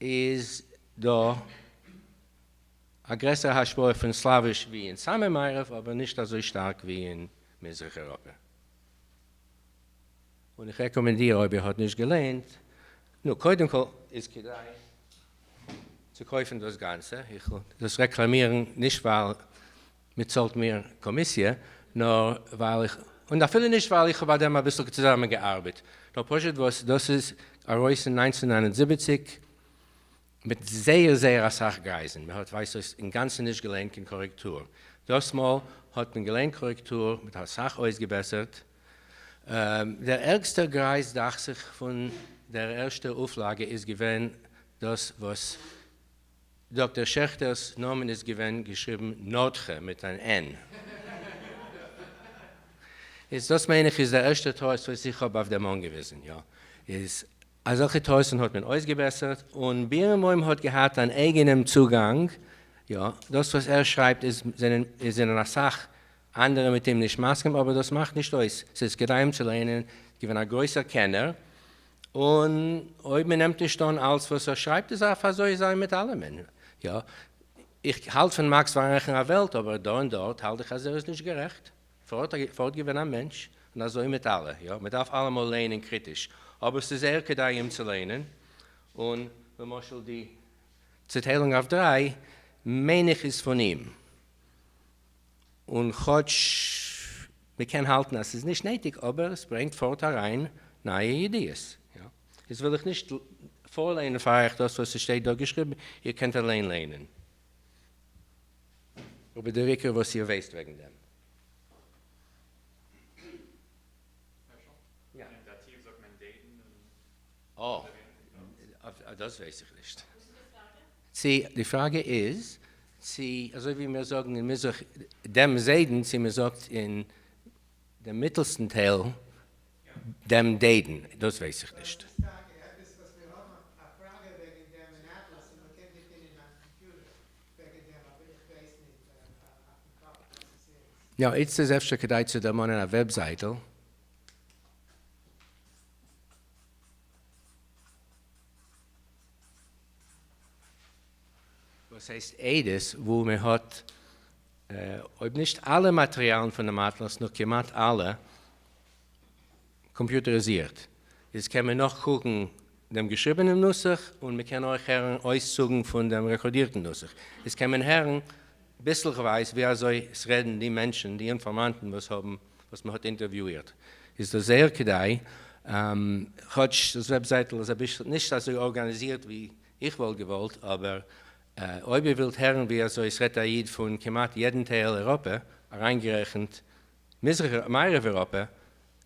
איז דא א גרעסערע השפעה פון סלאוויש ווי אין סאמע מערב, אבער נישט אזוי שטארק ווי אין מזרח אירופה. און איך רעקאמענדיר אויב איר האט נישט געליינט, נו, קודם כל איז כדאי צו קויפן דאס גאנצע, איך וויל דאס רעקלאמירן נישט ווייל מען צאלט מיר קאמיסיע, נאר ווייל איך, און אפילו נישט ווייל איך האב ביי דעם אביסל צוזאמען געארבעט, נאר פשוט וואס דאס איז ארויס אין 1979 מיט זייער זייער אסאך גרייזן, מען האט ווייזט אויס אינגאנצן נישט געליינט קיין קארעקטור, דאס מאל האט מען געליינט קארעקטור, מיט אסאך אויסגעבעסערט, דער ערגסטער גרייז דאכט זיך פון דער ערשטער אויפלאגע איז געווען דאס וואס דאקטער שעכטער'ס נאמען איז געווען געשריבן נאדכע מיט אן N. איז דאס מיין איך איז דער ערשטער טעות וואס איך האב אויף דעם אנגעוויזן, יא, איז אזעלכע טעות'ן האט מען אויסגעבעסערט, און בירנבוים האט געהאט אן אייגענעם צוגאנג, יא, דאס וואס ער שרייבט איז זענען איז זענען אסאך אנדערע מיט אים נישט מסכים, אבער דאס מאכט נישט אויס, ס'איז כדאי אים צו לערנען, געווען א גרויסער קענער. און אויב מען נעמט נישט אן אלץ וואס ער שרייבט איז דארף אזוי זיין מיט אלעמען. יא, איך האלט פון מאקס וויינרייכן א וועלט, אבער דא און דארט האלט איך אז ער איז נישט גערעכט. פארט פארט געווען א מענטש, און אזוי מיט אלע. יא, מען דארף אלעמאל לייענען קריטיש, אבער ס'איז זייער כדאי אים צו לייענען. און למשל די צעטיילונג אויף דריי מיין איך איז פון אים. און כאטש מ'קען האלטן אז ס'איז נישט נעטיג, אבער עס ברענגט פארט אריין נייע ידיעות. יא. איז וויל איך נישט פארלייענען פאר אייך דאס וואס ס'שטייט דא געשריבן, איר קענט אליין לייענען. אבער דער עיקר וואס איר ווייסט וועגן דעם. הערשל? אין דאטיוו זאגט מען דעדן און. אה, דאס ווייס איך נישט. צי די פראגע איז צי אזוי ווי מיר זאגן אין מזרח דעם זיידן, צי מען זאגט אין דעם מיטלסטן טייל דעם דעדן, דאס ווייס איך נישט. יא, איצט איז אפשר כדאי צו דערמאנען א וועבזייטל. וואס הייסט עדות, וואו מען האט, אויב נישט אלע מאטריאלן פון דעם אטלאס, נאר כמעט אלע, קאמפיוטעריזירט. איז קען מען נאכקוקן דעם געשריבענעם נוסח, און מען קען אויך הערן אויסצוגן פון דעם רעקארדירטן נוסח. איז קען מען הערן ביסלעכווייז ווי אזוי עס רעדן די מענטשן, די אינפארמאנטן וואס האבן, וואס מען האט אינטערוויואירט. איז דאס זייער כדאי, כאטש דאס וועבזייטל איז אביסל נישט אזוי ארגאניזירט ווי איך וואלט געוואלט, אבער אויב איר ווילט הערן ווי אזוי עס רעדט א איד פון כמעט יעדן טייל אייראפע, אריינגערעכנט מזרח מערב אייראפע,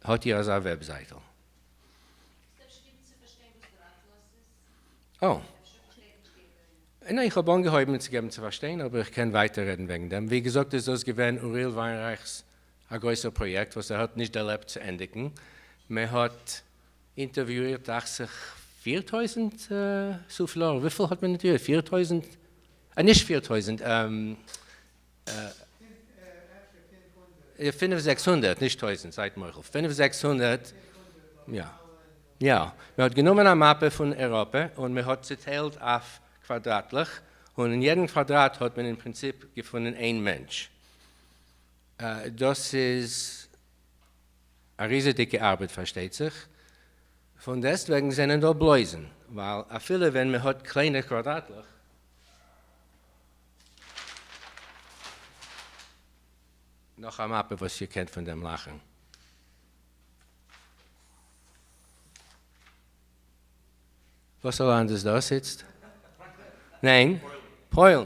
האט איר אזא וועבזייטל. אה. ניין, איך האב אנגעהויבן צו געבן צו פארשטיין, אבער איך קען ווייטער רעדן וועגן דעם. ווי געזאגט איז דאס געווען אוריאל וויינרייך'ס א גרויסער פראיעקט וואס ער האט נישט דערלעבט צו ענדיגן. מען האט אינטערוויואירט דאכט זיך 4000 סופלאר, וויפיל האט מען אינטערוויואירט? 4000? נישט 4000, פינף 600, נישט טויזנט, זייט מוחל, פינף 600, יא, יא, מען האט גענומען א מאפע פון אייראפע און מען האט צוטיילט אויף קוואדראטלעך, און אין יעדן קוואדראט האט מען אין פרינציפ געפונען איין מענטש. דאס איז א ריזידיגע ארבעט פארשטייט זיך, פון דעסטוועגן זענען דא בלויזן, ווייל אפילו ווען מען האט קליינע קוואדראטלעך, נאך א מאפע וואס איר קענט פון דעם לאכן. וואס א לאנד איז דאס איצט? ניין, פוילן.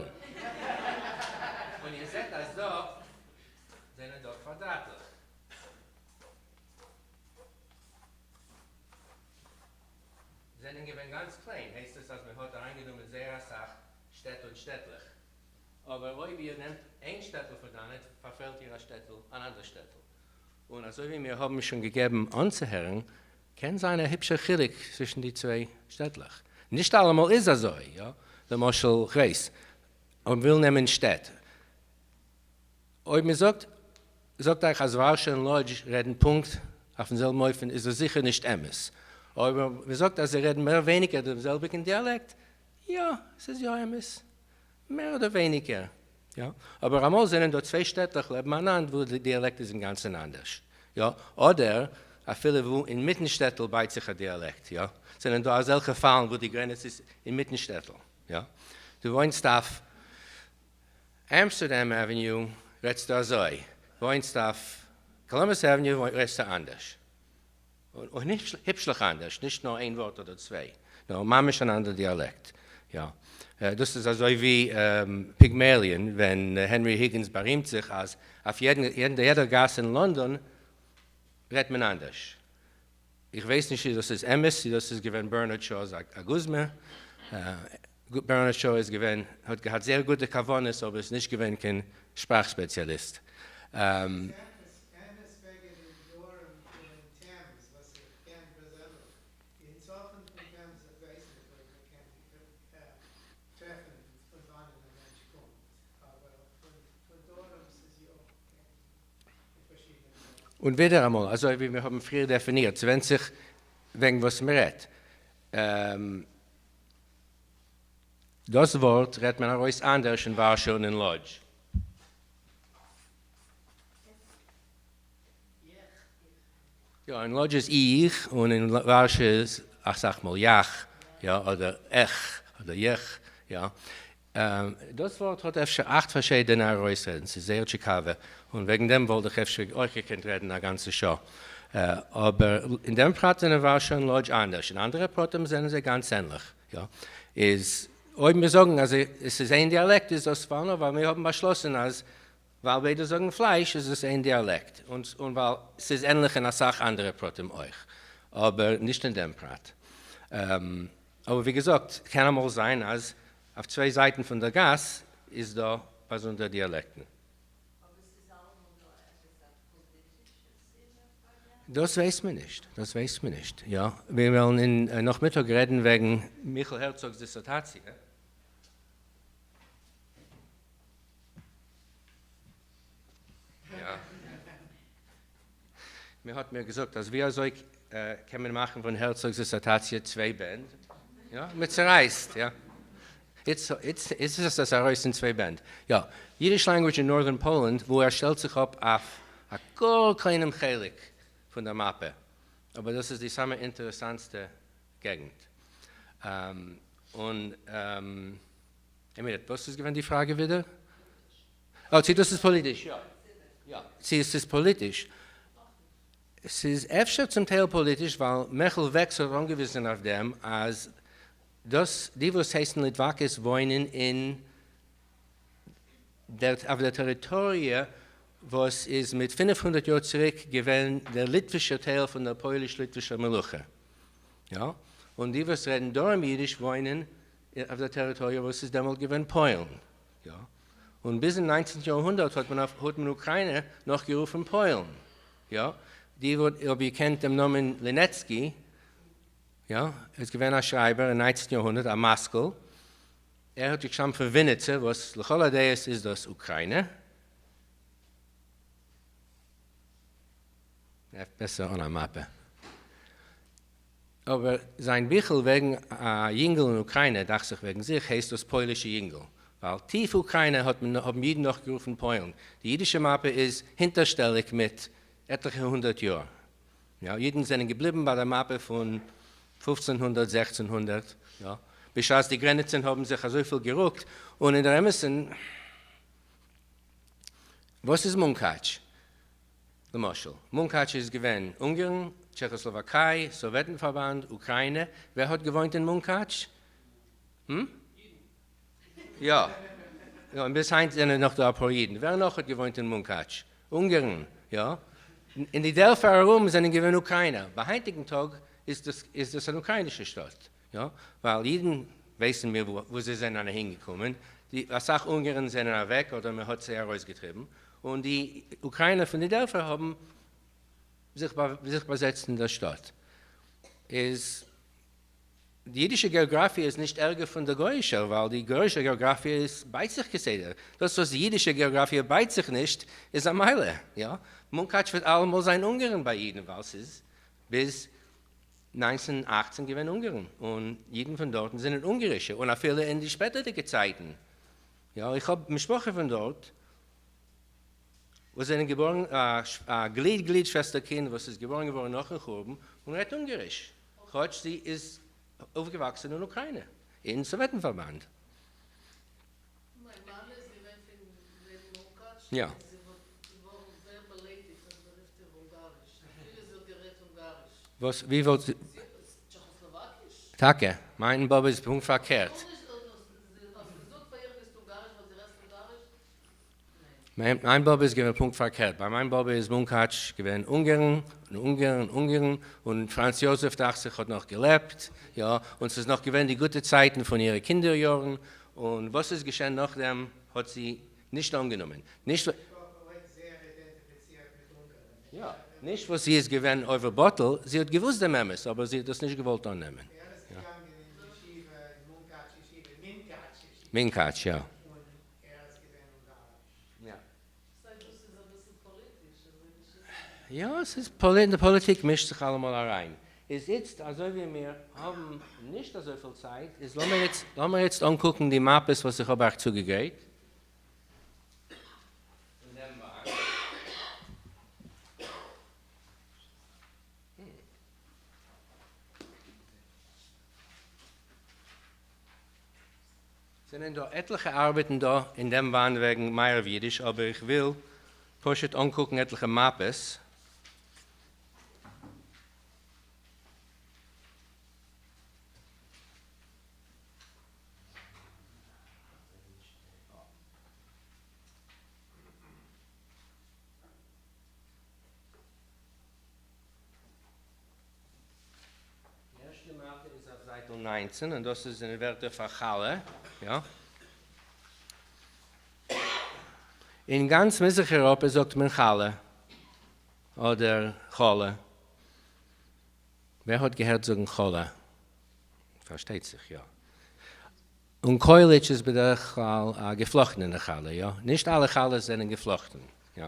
און איר זעט אז דא זענען דא קוואדראטלעך. זענען געווען גאנץ קליין, הייסט עס אז מען האט אריינגענומען זייער אסאך שטעט און שטעטלעך. אבער אויב איר נעמט איין שטעטל פון דאנעט, פארפעלט איר א שטעטל, אן אנדער שטעטל. און אזוי ווי מיר האבן שוין געגעבן אנצוהערן, קען זיין א היפשער חילוק צווישן די צוויי שטעטלעך. נישט אלעמאל איז אזוי, יא. למשל, כ'ווייס, אויב מ'וויל נעמען שטעט, אויב מ'זאגט, זאגט אייך אז ווארשע און לאדזש רעדן פונקט אויפן זעלבן אופן, איז דאס זיכער נישט אמת. אויב מ'זאגט אז זיי רעדן מער ווייניגער דעם זעלביגן דיאלעקט, יא, ס'איז יא אמת. מער אדער ווייניגער, יא. אבער אמאל זענען דא צוויי שטעטלעך לעבן איינאנד וואו די דיאלעקט איז אינגאנצן אנדערש, יא. אדער אפילו וואו אינמיטן שטעטל בייט זיך א דיאלעקט, יא. זענען דא אזעלכע פאלן וואו די גרעניץ איז אינמיטן שטעטל, יא. דו וואוינסט אויף אמסטערדאם עוועניו רעדסטו אזוי, וואוינסט אויף קאלומבוס עוועניו רעדסטו אנדערש. און היפשליך אנדערש, נישט נאר איין ווארט אדער צוויי, נאר ממש אן אנדער דיאלעקט. יא. דאס איז אזוי ווי פיגמעליאן, ווען הענרי היגינס בארימט זיך אז אויף יעדן יעדער גאס אין לאנדאן רעדט מען אנדערש. איך ווייס נישט צו דאס איז אמת, צו דאס איז געווען בערנארד שאו'ס א גוזמא. בערנארד שאו איז געווען, האט געהאט זייער גוטע כוונות, אבער איז נישט געווען קיין שפראך ספעציאליסט. אמת וועגן אין דרום פון טעמז וואס איך קען פערזענליך, אין צפון פון טעמז איך ווייס נישט אויב מען קען טרעפן פון וואנען א מענטש קומט, אבער פון דרום ס'איז יא אין פארשידענע. און ווידעראמאל, אזוי ווי מיר האבן פריער דעפינירט, ס'ווענדט זיך וועגן וואס מען רעדט. דאס ווארט רעדט מען ארויס אנדערש אין ווארשע און אין לאדזש. יא, אין לאדזש איז איך, און אין ווארשע איז אסאך מאל יאך, יא, אדער עך, אדער יעך, יא. דאס ווארט האט אפשר אכט פארשידענע ארויסרעדן, ס'איז זייער טשיקאווע, און וועגן דעם וואלט איך אפשר אויך געקענט רעדן א גאנצע שעה. אבער אין דעם פרט זענען ווארשע און לאדזש אנדערש, אין אנדערע פרטים זענען זיי גאנץ ענליך. יא, איז אויב מיר זאגן אז עס איז איין דיאלעקט איז דאס ווייל נאר ווייל מיר האבן באשלאסן אז ווייל ביידע זאגן פלייש איז עס איין דיאלעקט, און ווייל ס'איז ענליך אין אסאך אנדערע פרטים אויך, אבער נישט אין דעם פרט. אבער ווי געזאגט, קען אמאל זיין אז אויף צוויי זייטן פון דער גאס איז דא באזונדערע דיאלעקטן. אבער ס'איז אלעמאל דא עפעס א פאליטישע סיבה פאר דעם? דאס ווייסט מען נישט, דאס ווייסט מען נישט, יא. מיר וועלן אין נאכמיטאג רעדן וועגן מיכל הערצאג'ס דיסערטאציע. יא. מען האט מיר געזאגט אז ווי אזוי קען מען מאכן פון הערצאג'ס דיסערטאציע צוויי בענד? יא, מען צערייסט, יא. איצט איז עס ארויס אין צוויי בענד. יא, Yiddish Language in Northern Poland, וואו ער שטעלט זיך אפ אויף א גאר קליינעם חלק פון דער מאפע, אבער דאס איז די סאמע אינטערעסאנטסטע געגנט. און, איין מינוט, וואס איז געווען די פראגע ווידער? אה, צו דאס איז פאליטיש, יא. יא, צו עס איז פאליטיש. ס'איז אפשר צום טייל פאליטיש, ווייל מעכל וועקס האט אנגעוויזן אויף דעם אז דאס די וואס הייסן ליטוואקעס וואוינען אין דער אויף דער טעריטאריע וואס איז מיט 500 יאר צוריק געווען דער ליטווישער טייל פון דער פויליש-ליטווישער מלוכה. יא, און די וואס רעדן דרום אידיש וואוינען אויף דער טעריטאריע וואס איז דעמאלט געווען פוילן. יא, און ביזן ניינצנטן יארהונדערט האט מען האט מען אוקריינע נאך גערופן פוילן. יא, די וואס אויב איר קענט דעם נאמען לינעצקי, יא, ער איז געווען א שרייבער אין ניינצנטן יארהונדערט, א משכיל, ער האט געשטאמט פון וויניצע, וואס לכל הדעות איז דאס אוקריינע. בעסער אן א מאפע. אבער זיין ביכל וועגן א יונגל אין אוקריינע, דאכט זיך וועגן זיך, הייסט דאס פוילישע יונגל, ווייל טיף אוקריינע האט מען האבן אידן נאך גערופן פוילן. די אידישע מאפע איז הינטערשטעליג מיט עטליכע הונדערט יאר. יא, אידן זענען געבליבן ביי דער מאפע פון 1500, 1600, יא, בשעת די גרעניצען האבן זיך אזויפיל גערוקט, און אין דער אמת'ן, וואס איז מונקאטש? למשל, מונקאטש איז געווען אונגערן, טשעכאסלאוואקיי, סאוועטן פארבאנד, אוקריינע, ווער האט געוואוינט אין מונקאטש? המ? יא, יא, און ביז היינט זענען נאך דא אפאר אידן, ווער נאך האט געוואוינט אין מונקאטש? אונגערן, יא, אין די דערפער ארום זענען געווען אוקריינער, ביי היינטיגן טאג איז דאס איז דאס אן אוקריינישע שטאט, יא, ווייל אידן ווייסן מיר וואו זיי זענען אהין געקומען, די אסאך אונגערן זענען אוועק אדער מען האט זיי ארויסגעטריבן, און די אוקריינער פון די דערפער האבן זיך זיך באזעצט אין דער שטאט. איז די אידישע געאגראפיע איז נישט ערגער פון דער גויאישער, ווייל די גויאישע געאגראפיע איז בייט זיך כסדר. דאס וואס די אידישע געאגראפיע בייט זיך נישט איז א מעלה, יא. מונקאטש וועט אלעמאל זיין אונגערן ביי אידן ווייל ס'איז ביז 1918 געווען אונגערן און אידן פון דארטן זענען אונגערישע און אפילו אין די שפעטערדיגע צייטן, יא איך האב משפחה פון דארט וואס זענען געבארן א גליד גליד שוועסטער קינד וואס איז געבארן געווארן נאכן חורבן און רעדט אונגעריש כאטש זי איז אויפגעוואקסן אין אוקריינע אין סאוועטן פארבאנד. מיין מאמע איז געווען פון לעבן מונקאטש, יא. און זי וואלט געווארן זייער באליידיגט אז מען רופט איר אונגאריש, אפילו זי האט גערעדט אונגאריש. וואס? ווי וואלט זי? זי איז טשעכאסלאוואקיש? טאקע? מיין באבע איז פונקט פארקערט. גארנישט, האסט געזאגט פאר איר ביסט אונגאריש ווייל דו רעדסט אונגאריש? ניין. מיין באבע איז געווען פונקט פארקערט, ביי מיין באבע איז מונקאטש געווען אונגערן, און אונגערן, אונגערן, און פראנץ יאזעף דאכט זיך האט נאך געלעבט, יא, און ס'איז נאך געווען די גוטע צייטן פון אירע קינדער יארן, און וואס איז געשען נאכדעם האט זי נישט אנגענומען, נישט יא, נישט וואס זי איז געווען עובר בטל, זי האט געוואוסט דעם אמת, אבער זי האט דאס נישט געוואלט אננעמען. מונקאטש, יא. יא, ס'איז פאליטיק מישט זיך אלעמאל אריין. איז איצט אזוי ווי מיר האבן נישט אזויפיל צייט, איז לאמיר איצט לאמיר איצט אנקוקן די מאפעס וואס איך האב אייך צוגעגרייט. אין דעם באנד. זענען דא עטליכע ארבעטן דא אין דעם באנד וועגן מערב אידיש, אבער איך וויל פשוט אנקוקן עטליכע מאפעס. די ערשטע מאפע איז אויף זייטל 19 און דאס איז אין ווערטער פאר חלה, יא. אין גאנץ מזרח אירופה זאגט מען חלה אדער חלה. ווער האט געהערט זאגן חלה? פארשטייט זיך יא. און קויליטש איז בדרך כלל א געפלאכטענע חלה, יא? נישט אלע חלות זענען געפלאכטן, יא.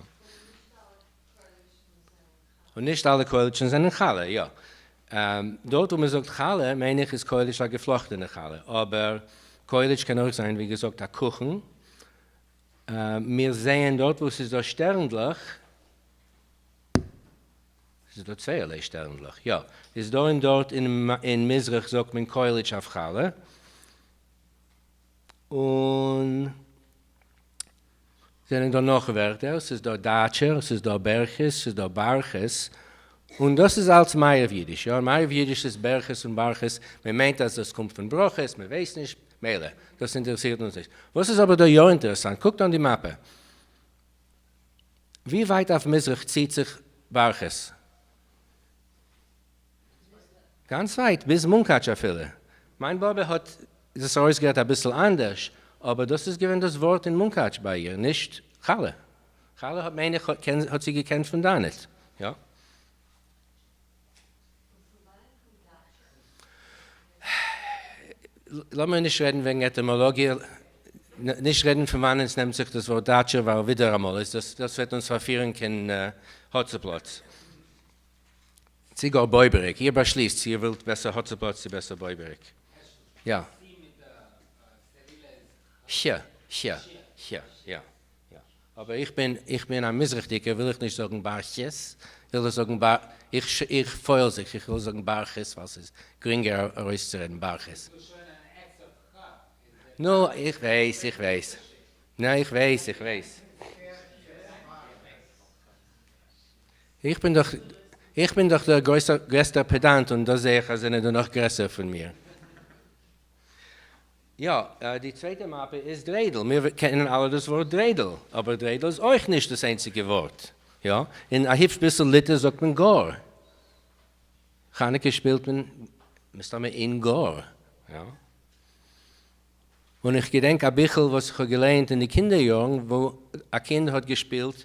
און נישט אלע קויליטשן זענען חלה, יא. דארט וואו מען זאגט חלה מיין איך איז קויליטש א געפלאכטענע חלה, אבער קויליטש קען אויך זיין ווי געזאגט א קוכן. מיר זעען דארט וואו ס'איז דא שטערנדלעך, ס'איז דא צווייערליי שטערנדלעך, יא, איז דא און דארט אין מזרח זאגט מען קויליטש אויף חלה, און זענען דא נאך ווערטער, ס'איז דא דאטשער, ס'איז דא בערכעס, ס'איז דא בארכעס, און דאס איז אלץ מערב אידיש, יא, מערב אידיש איז בערכעס און בארכעס, מען מיינט אז דאס קומט פון ברכות, מען ווייסט נישט, מילא, דאס אינטערעסירט אונז נישט. וואס איז אבער דא יא אינטערעסאנט, קוקט אן די מאפע, ווי ווייט אויף מזרח ציט זיך בארכעס? גאנץ ווייט, ביז מונקאטש אפילו. מיין באבע האט דאס ארויסגערעדט אביסל אנדערש, אבער דאס איז געווען דאס ווארט אין מונקאטש ביי איר, נישט חלה. חלה האט מיין איך האט זי געקענט פון דאנעט, יא. לאמיר נישט רעדן וועגן עטימאלאגיע, נישט רעדן פון וואנען עס נעמט זיך דאס ווארט דאטשער, ווייל ווידעראמאל איז דאס דאס וועט אונז פארפירן קיין האצעפלאץ. צי גאר בויבעריק, איר באשליסט צי איר ווילט בעסער האצעפלאץ צי בעסער בויבעריק. יא. ש. ש. ש. יא. יא. אבער איך בין איך בין א מזרח'דיגער וויל איך נישט זאגן בארכעס, וויל איך זאגן באר איך איך פויל זיך איך וויל זאגן בארכעס ווייל ס'איז גרינגער ארויסצורעדן בארכעס. נו, איך ווייס, איך ווייס. נע, איך ווייס, איך ווייס. איך בין דאך איך בין דאך דער גרויסער גרעסטער פעדאנט און דא זעה איך אז זענען דא נאך גרעסער פון מיר. יא, די צווייטע מאפע איז דריידל. מיר קענען אלע דאס ווארט דריידל, אבער דריידל איז אויך נישט דאס איינציגע ווארט. יא, אין א היפש ביסל ליטע זאגט מען גאר. חנוכה שפילט מען מסתמא אין גאר. יא. און איך געדענק א ביכל וואס איך האב געלייענט אין די קינדער יארן וואו א קינד האט געשפילט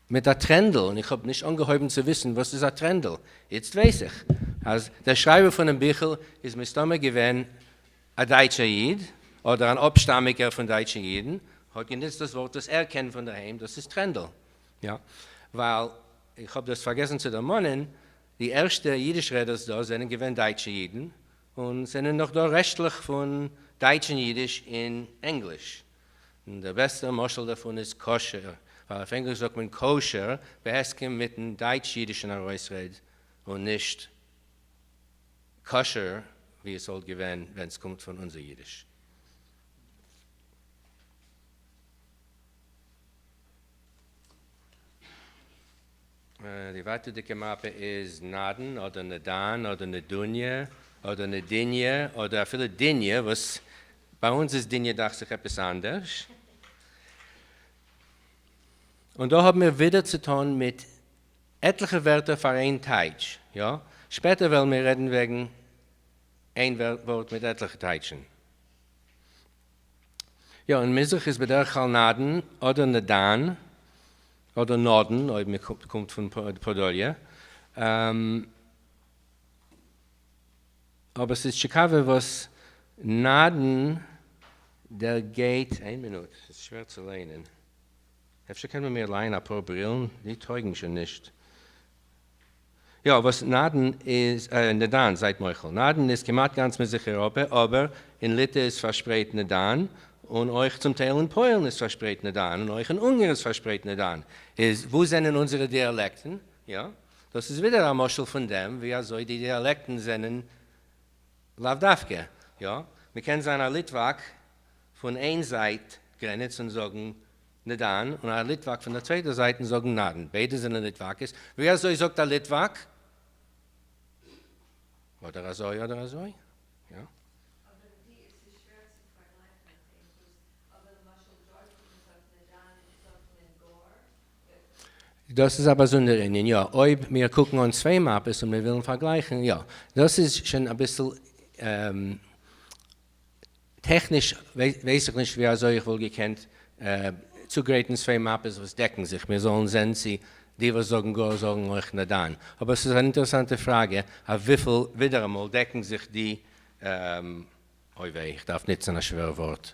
מיט א טרענדל און איך האב נישט אנגעהויבן צו וויסן וואס איז א טרענדל, איצט ווייס איך אז דער שרייבער פונעם ביכל איז מסתמא געווען א דייטשער איד אדער אן אפשטאמיגער פון דייטשע אידן, האט גענוצט דאס ווארט וואס ער קען פון דערהיים, דאס איז טרענדל. יא, ווייל איך האב דאס פארגעסן צו דערמאנען, די ערשטע אידיש רעדערס דא זענען געווען דייטשע אידן, און ס'זענען נאך דא רעשטלעך פון דייטשן אידיש אין ענגליש. און דער בעסטער משל דערפון איז כשר, ווייל אויף ענגליש זאגט מען kosher בהסכם מיטן דייטש-אידישן ארויסרעד און נישט כשר ווי עס וואלט געווען ווען ס'קומט פון אונזער אידיש. די ווייטערדיגע מאפע איז נדן אדער נדן אדער נדוניה אדער נדיניה אדער אפילו דיניה וואס ביי אונז איז דיניה דאכט זיך עפעס אנדערש. און דא האבן מיר ווידער צו טון מיט עטליכע ווערטער פאר איין טייטש, יא? שפעטער וועלן מיר רעדן וועגן איין ווארט מיט עטליכע טייטשן. יא, אין מזרח איז בדרך כלל נדן אדער נדן אדער נאדן אויב מען קומט פון פאדאליע. אבער ס'איז טשיקאווע וואס נדן דערגייט, איין מינוט, ס'איז שווער צו ליינען, אפשר קען מען מיר לייען אפאר ברילן, די טויגן שוין נישט. יא, וואס נדן איז, נדן, זייט מוחל, נדן איז כמעט גאנץ מזרח אירופע, אבער אין ליטע איז פארשפרייט נדן, און אויך צום טייל אין פוילן איז פארשפרייט נדן, און אויך אין אונגערן איז פארשפרייט נדן. איז וואו זענען אונזערע דיאלעקטן? יא, דאס איז ווידער א משל פון דעם ווי אזוי די דיאלעקטן זענען לאו דווקא, יא, מ'קען זיין א ליטוואק פון איין זייט גרעניץ און זאגן נדן, און א ליטוואק פון דער צווייטער זייט און זאגן נדן, ביידע זענען ליטוואקעס, ווי אזוי זאגט א ליטוואק? אדער אזוי אדער אזוי, יא. אבער די עס איז שווער צו פארגלייכן אבער למשל דארט וואו מען זאגט נדן זאגט מען גאר. דאס איז א באזונדער ענין, יא, אויב מיר קוקן אן צוויי מאפעס און מיר ווילן פארגלייכן, יא, דאס איז שוין אביסל טעכניש, ווייס איך נישט ווי אזוי איך וואלט געקענט צוגרייטן צוויי מאפעס וואס דעקן זיך, מיר זאלן זען צי די וואס זאגן גאר זאגן אויך נדן, אבער ס'איז אן אינטערעסאנטע פראגע אויף וויפיל ווידעראמאל דעקן זיך די, אוי וויי, איך דארף נוצן א שווער ווארט.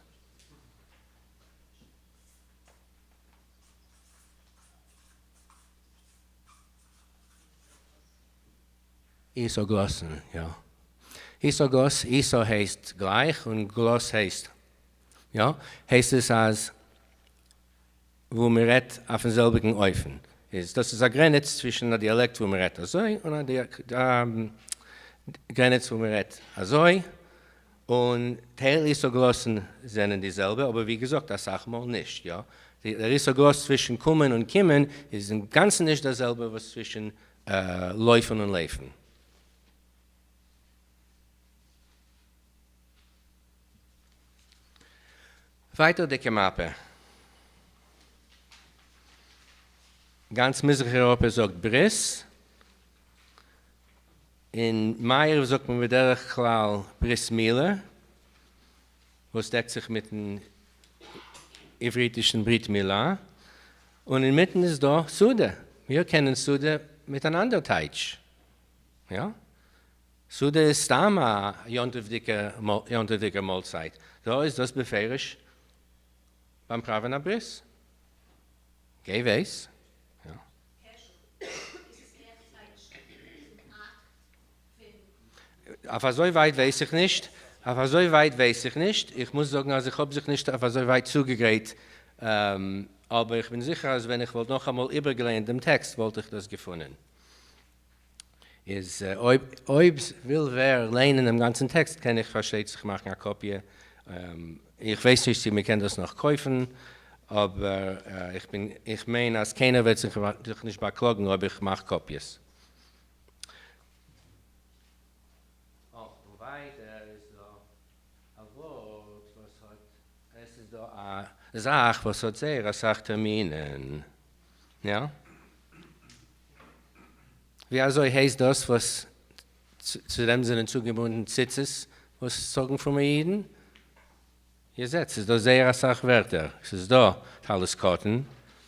איסאגלאסן, יא. איסאגלאס, איסא הייסט גלייך און גלאס הייסט, יא, הייסט עס אז וואו מען רעדט אויפן זעלביגן אופן איז דאס איז א גרעניץ צווישן א דיאלעקט וואו מען רעדט אזוי און א גרעניץ וואו מען רעדט אזוי, און טייל איסאגלאסן זענען די זעלבע, אבער ווי געזאגט אסאך מאל נישט, יא. דער איסאגלאס צווישן קומען און קימען איז אינגאנצן נישט דער זעלבער וואס צווישן לויפן און לעפן. ווייטערדיגע מאפע. גאנץ מזרח אייראפע זאגט ברית. אין מערב זאגט מען בדרך כלל ברית מילה, וואס דעקט זיך מיטן עברית'ישן ברית מילה, און אינמיטן איז דא סעודה, מיר קענען סעודה מיט אן אנדער טייטש, יא? סעודה איז סתם א יום טוב'דיגע מאלצייט, דא איז דאס בפירוש ביים פראווען א ברית, גיי ווייס. אויף אזוי ווייט ווייס איך נישט, אויף אזוי ווייט ווייס איך נישט, איך מוז זאגן אז איך האב זיך נישט אויף אזוי ווייט צוגעגרייט, אבער איך בין זיכער אז ווען איך וואלט נאכאמאל איבערגעלייענט דעם טעקסט וואלט איך דאס געפונען. איז אויב אויב וויל ווער ליינען דעם גאנצן טעקסט קען איך פארשטייט זיך מאכן א קאפיע, איך ווייס נישט צו מ'קען דאס נאך קויפן, אבער איך בין איך מיין אז קיינער וועט זיך זיך נישט באקלאגן אויב איך מאך קאפיעס. און ווייטער איז דא א ווארט וואס האט, עס איז דא א זאך וואס האט זייער אסאך טערמינען, יא? ווי אזוי הייסט דאס וואס צו דעם זענען צוגעבונדן ציצית וואס זאגן פרומע אידן? איר זעט ס'איז דא זייער אסאך ווערטער, ס'איז דא טלית קטן,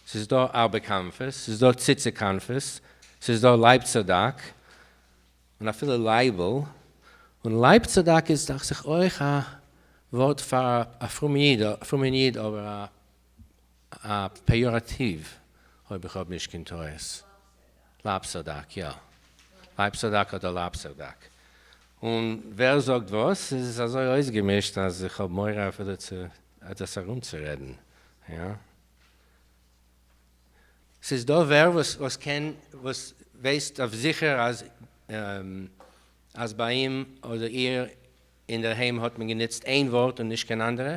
ס'איז דא ארבע כנפות, ס'איז דא ציצית כנפות, ס'איז דא לייב צדק, און אפילו לייבל, און לייב צדק איז דאכט זיך אויך א ווארט פאר א פרומען איד אבער א פעיאראטיוו אויב איך האב נישט קיין טעות. לאפסערדאק, יא. לייבסערדאק אדער לאפסערדאק. און ווער זאגט וואס, ס'איז אזוי אויסגעמישט אז איך האב מורא אפילו צו דאס ארומצורעדן. יא. ס'איז דא ווער וואס וואס קען וואס ווייסט אויף זיכער אז אז ביי אים אדער איר אינדערהיים האט מען גענוצט איין ווארט און נישט קיין אנדערע?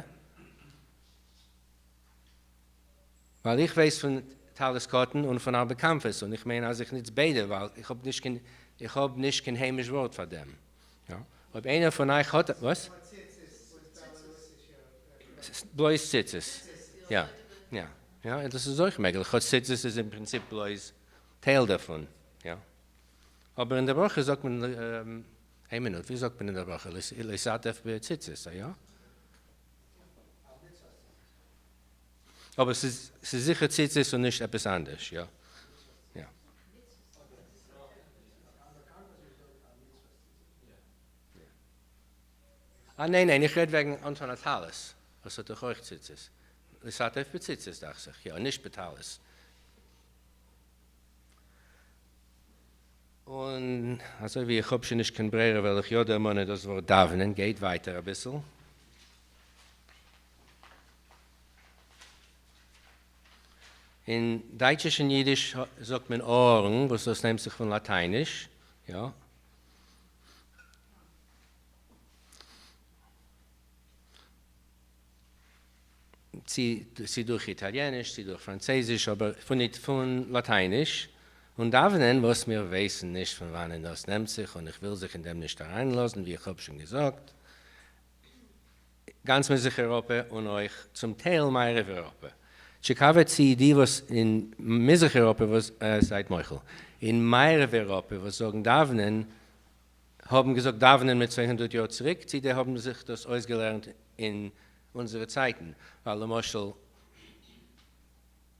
ווייל איך ווייס פון טלית קטן און פון ארבע כנפות און איך מיין אז איך נוץ ביידע ווייל איך האב נישט קיין איך האב נישט קיין היימיש ווארט פאר דעם. יא. אויב איינער פון אייך האט וואס? בלויז ציצית. יא. יא. יא. דאס איז אויך מעגליך כאטש ציצית איז אין פרינציפ בלויז טייל דערפון. יא. אבער אין דער ברכה זאגט מען איין מינוט ווי זאגט מען אין דער ברכה להתעטף בציצית, יא? אבער ס'איז זיכער ציצית און נישט עפעס אנדערש, יא? יא. אה ניין ניין איך רעד וועגן אנטון א טלית, וואס האט דאך אויך ציצית, להתעטף בציצית דאכט זיך, יא, נישט בטלית. און אזוי ווי איך האב שוין נישט קיין ברירה וועל איך יא דערמאנען דאס ווארט דאווענען, גייט ווייטער אביסל. אין דייטשישן אידיש זאגט מען אויערן, וואס דאס נעמט זיך פון לאטייניש, יא. צי דורך איטאליעניש, צי דורך פראנצייזיש, אבער פון לאטייניש, און דאווענען, וואס מיר ווייסן נישט פון וואנען דאס נעמט זיך, און איך וויל זיך אין דעם נישט אריינלאזן, ווי איך האב שוין געזאגט, גאנץ מזרח אירופע און אויך צום טייל מערב אירופע. טשיקאווע צי די וואס אין מזרח אירופע וואס, זייט מוחל, אין מערב אירופע וואס זאגן דאוונען, האבן געזאגט דאוונען מיט 200 יאר צוריק, צי די האבן זיך דאס אויסגעלערנט אין אונזערע צייטן, ווייל למשל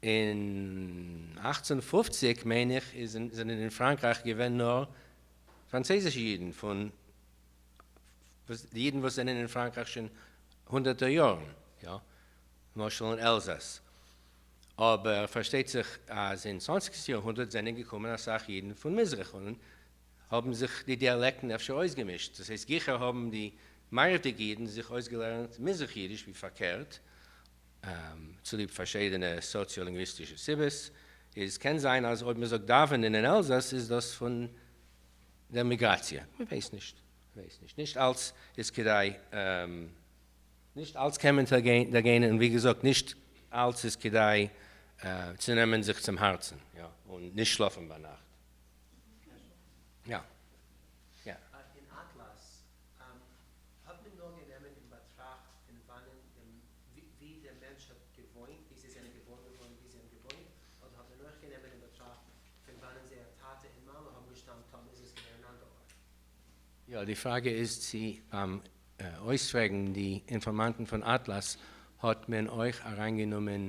אין 1850 מיין איך איז זענען אין פראנקרייך געווען נאר פראנצויזישע אידן פון די אידן וואס זענען אין פראנקרייך שוין הונדערטער יארן, יא, למשל אין עלזאס. אבער פארשטייט זיך אז אין צוואנציגסטן יארהונדערט זענען געקומען אסאך אידן פון מזרח און האבן זיך די דיאלעקטן אפשר אויסגעמישט, דאס הייסט גיכער האבן די מערב'דיגע אידן זיך אויסגעלערנט מזרח אידיש ווי פארקערט, צוליב פארשידענע סאציאלינגוויסטישע סיבות, איז קען זיין אז אויב מען זאגט דאווענען אין עלזאס איז דאס פון דער מיגראציע, מען ווייסט נישט, מען ווייסט נישט, נישט אלץ איז כדאי, נישט אלץ קען מען דערגיין, און ווי געזאגט נישט אלץ איז כדאי צו נעמען זיך צום הארצן, יא, און נישט שלאפן ביינאכט. יא. יא. אין אטלאס האט מען נאר גענומען אין באטראכט פון וואנען דעם ווי דער מענטש האט געוואוינט, ווי זיי זענען געבוירן געווארן, ווי זיי האבן געוואוינט, אדער האט מען אויך גענומען אין באטראכט פון וואנען זייער טאטע און מאמע האבן געשטאמט טאמער איז עס געווען אן אנדער ארט? יא, די פראגע איז צי ביים אויספרעגן די אינפארמאנטן פון אטלאס האט מען אויך אריינגענומען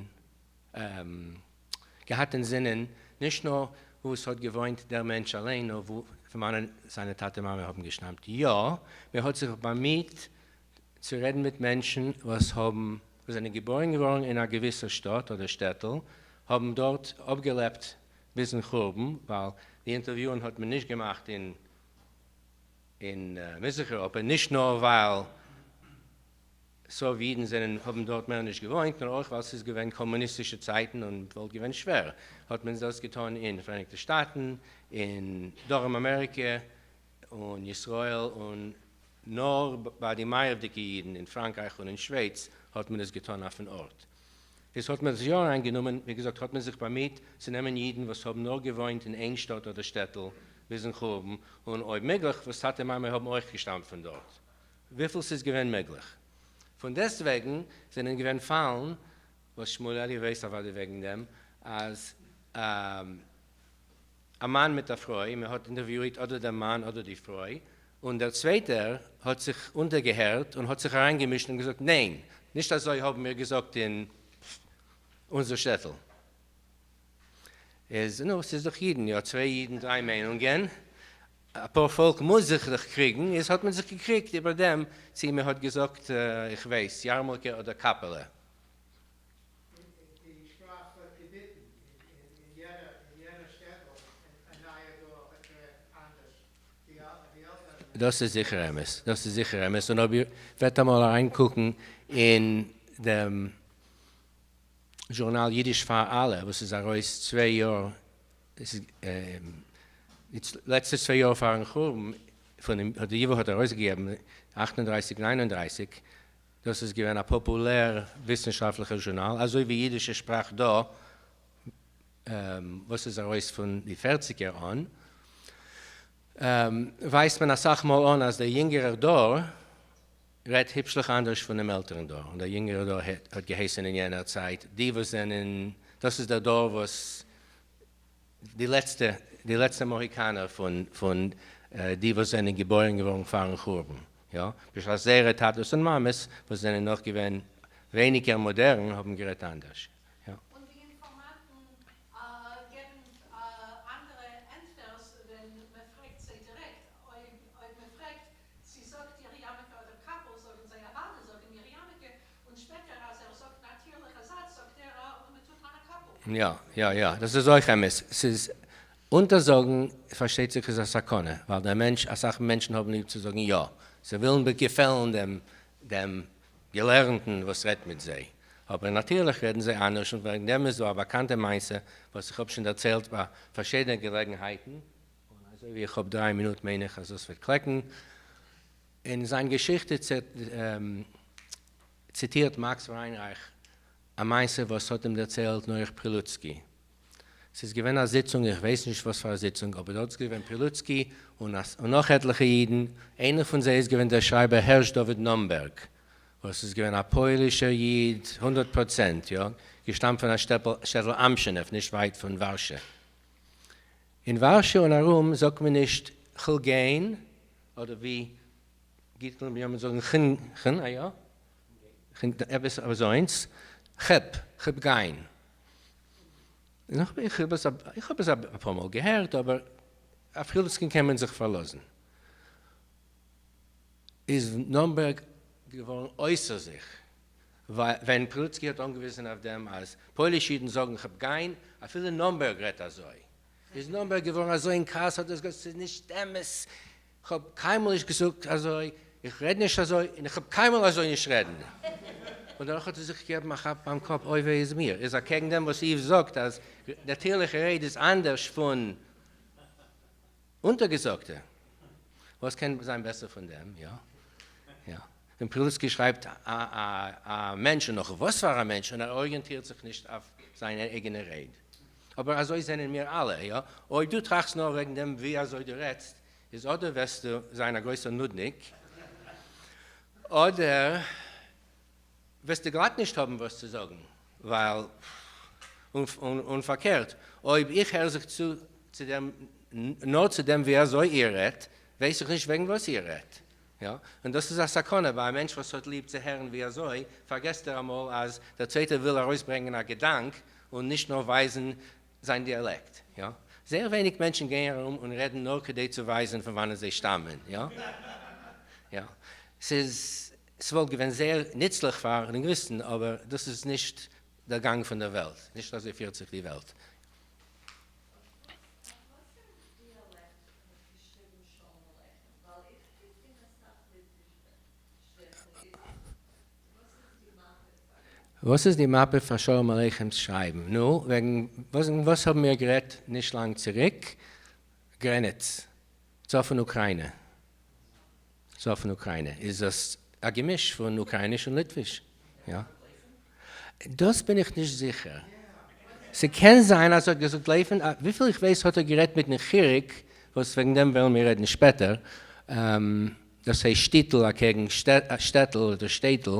געהאט אין זינען נישט נאר וואו עס האט געוואוינט דער מענטש אליין, נאר וואו פון וואנען זיינע טאטע מאמע האבן געשטאמט. יא, מען האט זיך באמיהט צו רעדן מיט מענטשן וואס האבן וואס זענען געבוירן געווארן אין א געוויסער שטאט אדער שטעטל, האבן דארט אפגעלעבט ביזן חורבן, ווייל די אינטערוויוען האט מען נישט געמאכט אין אין מזרח אירופע, נישט נאר ווייל ס'רוב אידן זענען האבן דארט מער נישט געוואוינט, נאר אויך ווייל ס'איז געווען קאמוניסטישע צייטן און וואלט געווען שווער, האט מען דאס געטאן אין פאראייניגטע שטאטן, אין דרום אמעריקע, און ישראל, און נאר ביי די מערב'דיגע אידן אין פראנקרייך און אין שווייץ האט מען עס געטאן אויפן ארט. איז האט מען עס יא אריינגענומען, ווי געזאגט האט מען זיך באמיהט צו נעמען אידן וואס האבן נאר געוואוינט אין איין שטאט אדער שטעטל ביזן חורבן, און אויב מעגליך וואס טאטע מאמע האבן אויך געשטאמט פון דארט. וויפיל ס'איז געווען מעגליך. פון דעסטוועגן זענען געווען פאלן, וואס שמואל אלי' ווייסט אוודאי וועגן דעם, אז א מאן מיט א פרוי, מען האט אינטערוויואירט אדער דעם מאן אדער די פרוי, און דער צווייטער האט זיך אונטערגעהערט און האט זיך אריינגעמישט און געזאגט, ניין, נישט אזוי האבן מיר געזאגט אין אונזער שטעטל. איז, נו, ס'איז דאך אידן, יא, צוויי אידן, דריי מיינונגען. א פארפאלק מוז זיך דאך קריגן, איז האט מען זיך געקריגט איבער דעם צי מען האט געזאגט, איך ווייס, יארמולקע אדער קאפעלע. די שפראך האט געביטן אין יענער שטעטל, א נייער דור האט גערעדט אנדערש ווי עלטערן. דאס איז זיכער אמת, דאס איז זיכער אמת, און אויב איר וועט אמאל אריינקוקן אין דעם זשורנאל אידיש פאר אלע וואס איז ארויס צוויי יאר די לעצטע צוויי יאר פארן חורבן פון האט די ייווא האט ארויסגעגעבן 38 39 דאס איז געווען א פאפולער וויסנשאפטליכער זשורנאל אזוי ווי אידישע שפראך דא וואס איז ארויס פון די פערציגער אן ווייזט מען אסאך מאל אן אז דער יונגערער דור רעדט היפשליך אנדערש פונעם עלטערן דור, און דער יונגערער דור האט געהייסן אין יענער צייט די וואס זענען, דאס איז דער דור וואס די לעצטע, די לעצטע מאהיקאנער פון פון די וואס זענען געבוירן געווארן פארן חורבן, יא, בשעת זייערע טאטעס און מאמעס וואס זענען נאך געווען ווייניגער מאדערן האבן גערעדט אנדערש, יא. און די אינפארמאנטן געבן אנדערע ענטפערס ווען מען פרעגט זיי דירעקט, אויב מען פרעגט צי זאגט איר יארמולקע אדער קאפל, זאגן זיי אוודאי זאגן מיר יארמולקע, און שפעטער אז ער זאגט נאטירליך א זאץ זאגט ער א און מען טוט אן א קאפל. יא יא יא דאס איז אויך אמת, ס'איז. אונטערזאגן, פארשטייט זיך, איז א סכנה, ווייל דער מענטש, אסאך מענטשן האבן ליב צו זאגן יא, זיי ווילן געפעלן דעם דעם געלערנטן וואס רעדט מיט זיי, אבער נאטירליך רעדן זיי אנדערש, און וועגן דעם איז דא א באקאנטע מעשה וואס איך האב שוין דערציילט ביי פארשידענע געלעגנהייטן, און אזוי ווי איך האב דריי מינוט מיין איך אז דאס וועט קלעקן. אין זיין געשיכטע ציטירט מאקס וויינרייך א מעשה וואס האט אים דערציילט נח פרילוצקי. ס'איז געווען א זיצונג, איך ווייס נישט וואס פאר א זיצונג, אבער דארט איז געווען פרילוצקי און נאך עטליכע אידן, איינער פון זיי איז געווען דער שרייבער הערש דוד נאמבערג, וואס איז געווען א פוילישער איד 100%, יא, געשטאמט פון א שטעטל אמשינעוו נישט ווייט פון ווארשע. אין ווארשע און ארום זאגט מען נישט כ'ל גיין, אדער ווי גיטל און בנימין זאגן כ'ן כ'ן, א יא? כ'ן עפעס אזוינס, כ'העב, כ'העב גיין. איך האב עס איך האב עס אפאר מאל געהערט אבער אויף פרילוצקין קען מען זיך פארלאזן. איז נאמבערג געווארן אויסער זיך ווען פרילוצקי האט אנגעוויזן אויף דעם אז פוילישע אידן זאגן כ'העב גיין, אפילו נאמבערג רעדט אזוי. איז נאמבערג געווארן אזוי אין כעס האט ער געזאגט ס'איז נישט אמת, כ'האב קיינמאל נישט געזאגט אזוי, איך רעד נישט אזוי, און איך האב קיינמאל אזוי נישט רעדן. און דערנאך האט ער זיך געגעבן א כאפ ביים קאפ, אוי וויי איז מיר, איז אקעגן דעם וואס איוו זאגט אז נאטירליכע רייד איז אנדערש פון אונטערגעזאגטע. וואס קען זיין בעסער פון דעם, יא? יא. ווען פרילוצקי שרייבט א מענטש, און נאך וואס פאר א מענטש, און ער אריענטירט זיך נישט אויף זיינע אייגענע רייד. אבער אזוי זענען מיר אלע, יא? אויב דו טראכסט נאר וועגן דעם ווי אזוי דו רעדסט, איז אדער וועסטו זיין א גרויסער נודניק, אדער וועסטו גלאט נישט האבן וואס צו זאגן, ווייל, און פארקערט, אויב איך הער זיך צו צו דעם, נאר צו דעם ווי אזוי איר רעדט, ווייס איך נישט וועגן וואס איר רעדט, יא? און דאס איז א סכנה ביי א מענטש וואס האט ליב צו הערן ווי אזוי, פארגעסט ער אמאל אז דער צווייטער וויל ארויסברענגען א געדאנק און נישט נאר ווייזן זיין דיאלעקט, יא? זייער ווייניג מענטשן גייען ארום און רעדן נאר כדי צו ווייזן פון וואנען זיי שטאמען, יא? יא. ס'איז, ס'וואלט געווען זייער נוצליך פאר לינגוויסטן, אבער דאס איז נישט דער גאנג פון דער וועלט, נישט אזוי פירט זיך די וועלט. וואס איז די מאפע פאר שלום עליכם'ס שרייבן? נו, וועגן וואס האבן מיר גערעדט נישט לאנג צוריק? גרעניץ, צפון אוקריינע. צפון אוקריינע איז דאס א געמיש פון אוקרייניש און ליטוויש, יא? דאס בין איך נישט זיכער. ס'קען זיין אז ער האט געזאגט לייפען, וויפיל איך ווייס האט ער גערעדט מיטן חיריק, וואס וועגן דעם וועלן מיר רעדן שפעטער, דאס הייסט שטיטל אקעגן שטעטל אדער שטעטל,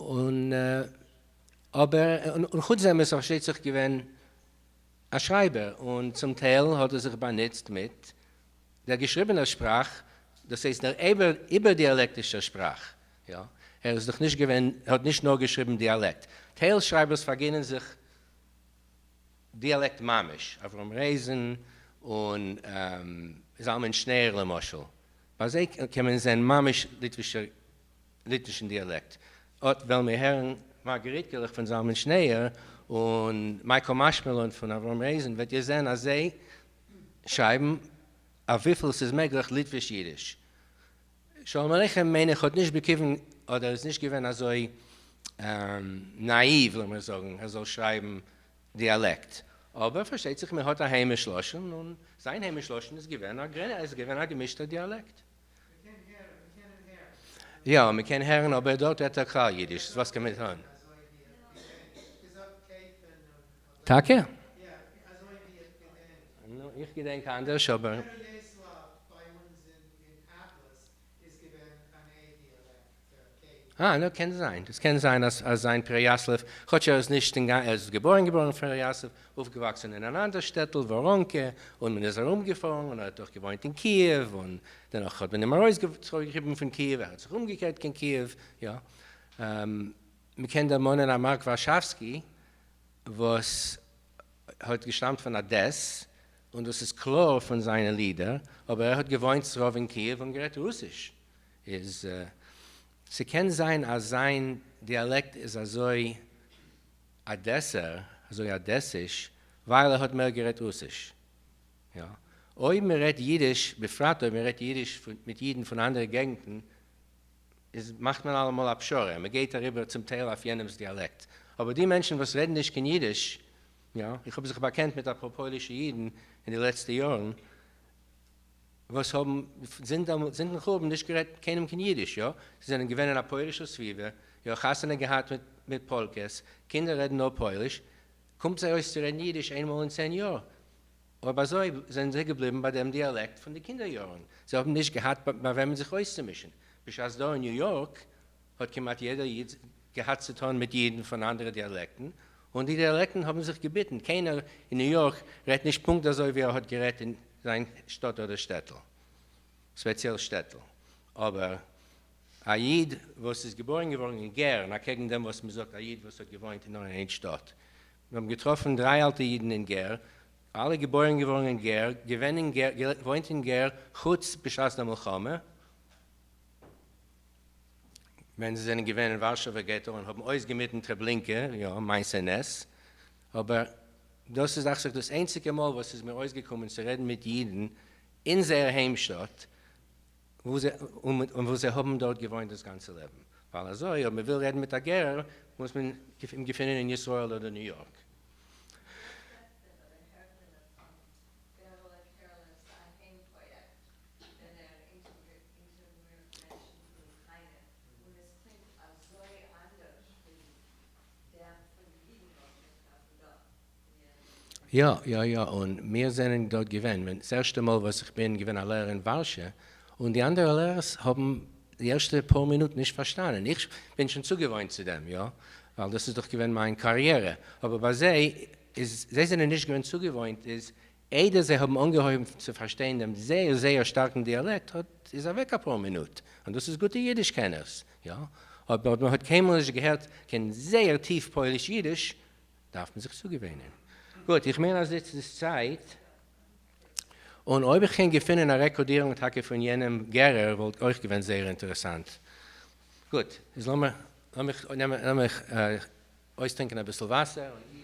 און אבער און חוץ דעם איז ער פארשטייט זיך געווען א שרייבער, און צום טייל האט ער זיך באנוצט מיט דער געשריבענער שפראך, דאס הייסט דער איבערדיאלעקטישער שפראך, יא, ער איז דאך נישט געווען, ער האט נישט נאר געשריבן דיאלעקט, טייל שרייבערס פארגינען זיך דיאלעקט ממש, אברהם רייזען און זלמן שניאור למשל, ביי זיי קען מען זען ממש ליטווישער ליטווישן דיאלעקט. אט וועלן מיר הערן מארגעריטקעלעך פון זלמן שניאור און מאי קא משמע לן פון אברהם רייזען, וועט איר זען אז זיי שרייבן אויף וויפיל ס'איז מעגליך ליטוויש אידיש. שלום עליכם מיין איך האט נישט בכיוון אדער איז נישט געווען אזוי נאאיוו לאמיר זאגן ער זאל שרייבן דיאלעקט, אבער פארשטייט זיך מען האט א היימיש לשון און זיין היימיש לשון איז געווען א איז געווען א געמישטער דיאלעקט. יא מען קען הערן אבער דארט רעדט ער כלל אידיש וואס קען מען טון? טאקע? נו איך געדענק אנדערש אבער. אה, נו, קען זיין. דאס קען זיין אז אז זיין פערעיאסלעוו, כאטש ער איז נישט אין ער איז געבוירן געווארן אין פערעיאסלעוו, אויפגעוואקסן אין אן אנדער שטעטל, וואראנקע, און מען איז ארומגעפארן, און ער האט אויך געוואוינט אין קיעוו, און דערנאך האט מען אים ארויסגעטריבן פון קיעוו, ער האט זיך אומגעקערט קיין קיעוו, יא. מען קען דערמאנען א מארק ווארשאווסקי, וואס האט געשטאמט פון אדעס, און דאס איז קלאר פון זיינע לידער, אבער ער האט געוואוינט ס'רוב אין קיעוו און גערעדט רוסיש, איז ס'קען זיין אז זיין דיאלעקט איז אזוי אדעסער, אזוי אדעסיש. ווייל ער האט מער גערעדט רוסיש. יא. אויב מען רעדט אידיש, בפרט אויב מען רעדט אידיש מיט אידן פון אנדערע געגנטן, איז מאכט מען אלעמאל א פשרה, מען גייט אריבער צום טייל אויף יענעמ'ס דיאלעקט. אבער די מענטשן וואס רעדן נישט קיין אידיש, יא, איך האב זיך באקענט מיט אפאר פוילישע אידן אין די לעצטע יארן, וואס האבן זינט זינטן חורבן נישט גערעדט קיינעם קיין אידיש, יא, זיי זענען געווען אין א פוילישער סביבה, יא, חתונה געהאט מיט מיט פאלקעס, קינדער רעדן נאר פויליש, קומט זיי אויס צו רעדן אידיש איינמאל אין צען יאר, אויב אזוי זענען זיי געבליבן ביי דעם דיאלעקט פון די קינדער יארן, זיי האבן נישט געהאט ביי וועמען זיך אויסצומישן, בשעת דא אין ניו יארק האט כמעט יעדער איד געהאט צו טון מיט אידן פון אנדערע דיאלעקטן, און די דיאלעקטן האבן זיך געביטן, קיינער אין ניו יארק רעדט נישט פונקט אזוי ווי ער האט גערעדט אין זיין שטאט אדער שטעטל, ספעציעל שטעטל, אבער א איד וואס איז געבוירן געווארן אין גער, און אקעגן דעם וואס מען זאגט א איד וואס האט געוואוינט נאר אין איין שטאט, מיר האבן געטראפן דריי אלטע אידן אין גער, אלע געבוירן געווארן אין גער, געווען אין גער, געוואוינט אין גער חוץ בשעת דער מלחמה, ווען זיי זענען געווען אין ווארשעווער געטא און האבן אויסגעמיטן טרעבלינקע, יא, מעשה נס, אבער דאס איז דאכט זיך דאס איינציגע מאל וואס ס'איז מיר אויסגעקומען צו רעדן מיט אידן אין זייער היימשטאט, וואו זיי, און וואו זיי האבן דארט געוואוינט דאס גאנצע לעבן, ווייל אזוי אויב מ'וויל רעדן מיט א גערער מוז מען אים געפינען אין ישראל אדער ניו יארק. יא יא יא, און מיר זענען דארט געווען ווען ס'ערשטע מאל וואס איך בין געווען א לערער אין ווארשע, און די אנדערע לערערס האבן די ערשטע פאר מינוט נישט פארשטאנען, איך בין שוין צוגעוואוינט צו דעם, יא, ווייל דאס איז דאך געווען מיין קאריערע, אבער ביי זיי איז, זיי זענען נישט געווען צוגעוואוינט, איז איידער זיי האבן אנגעהויבן צו פארשטיין דעם זייער זייער שטארקן דיאלעקט האט איז אוועק אפאר מינוט, און דאס איז גוטע אידיש קענערס, יא, אבער מען האט קיינמאל נישט געהערט קיין זייער טיף פויליש אידיש, דארף מען זיך צוגעוואינען. גוט, איך מיין אז איצט איז צייט, און אויב איך קען געפינען א רעקארדירונג טאקע פון יענעם גערער וואלט אויך געווען זייער אינטערעסאנט. גוט, איז לאמיר, לאמיך נעמען, לאמיך אויסטרינקען אביסל וואסער און.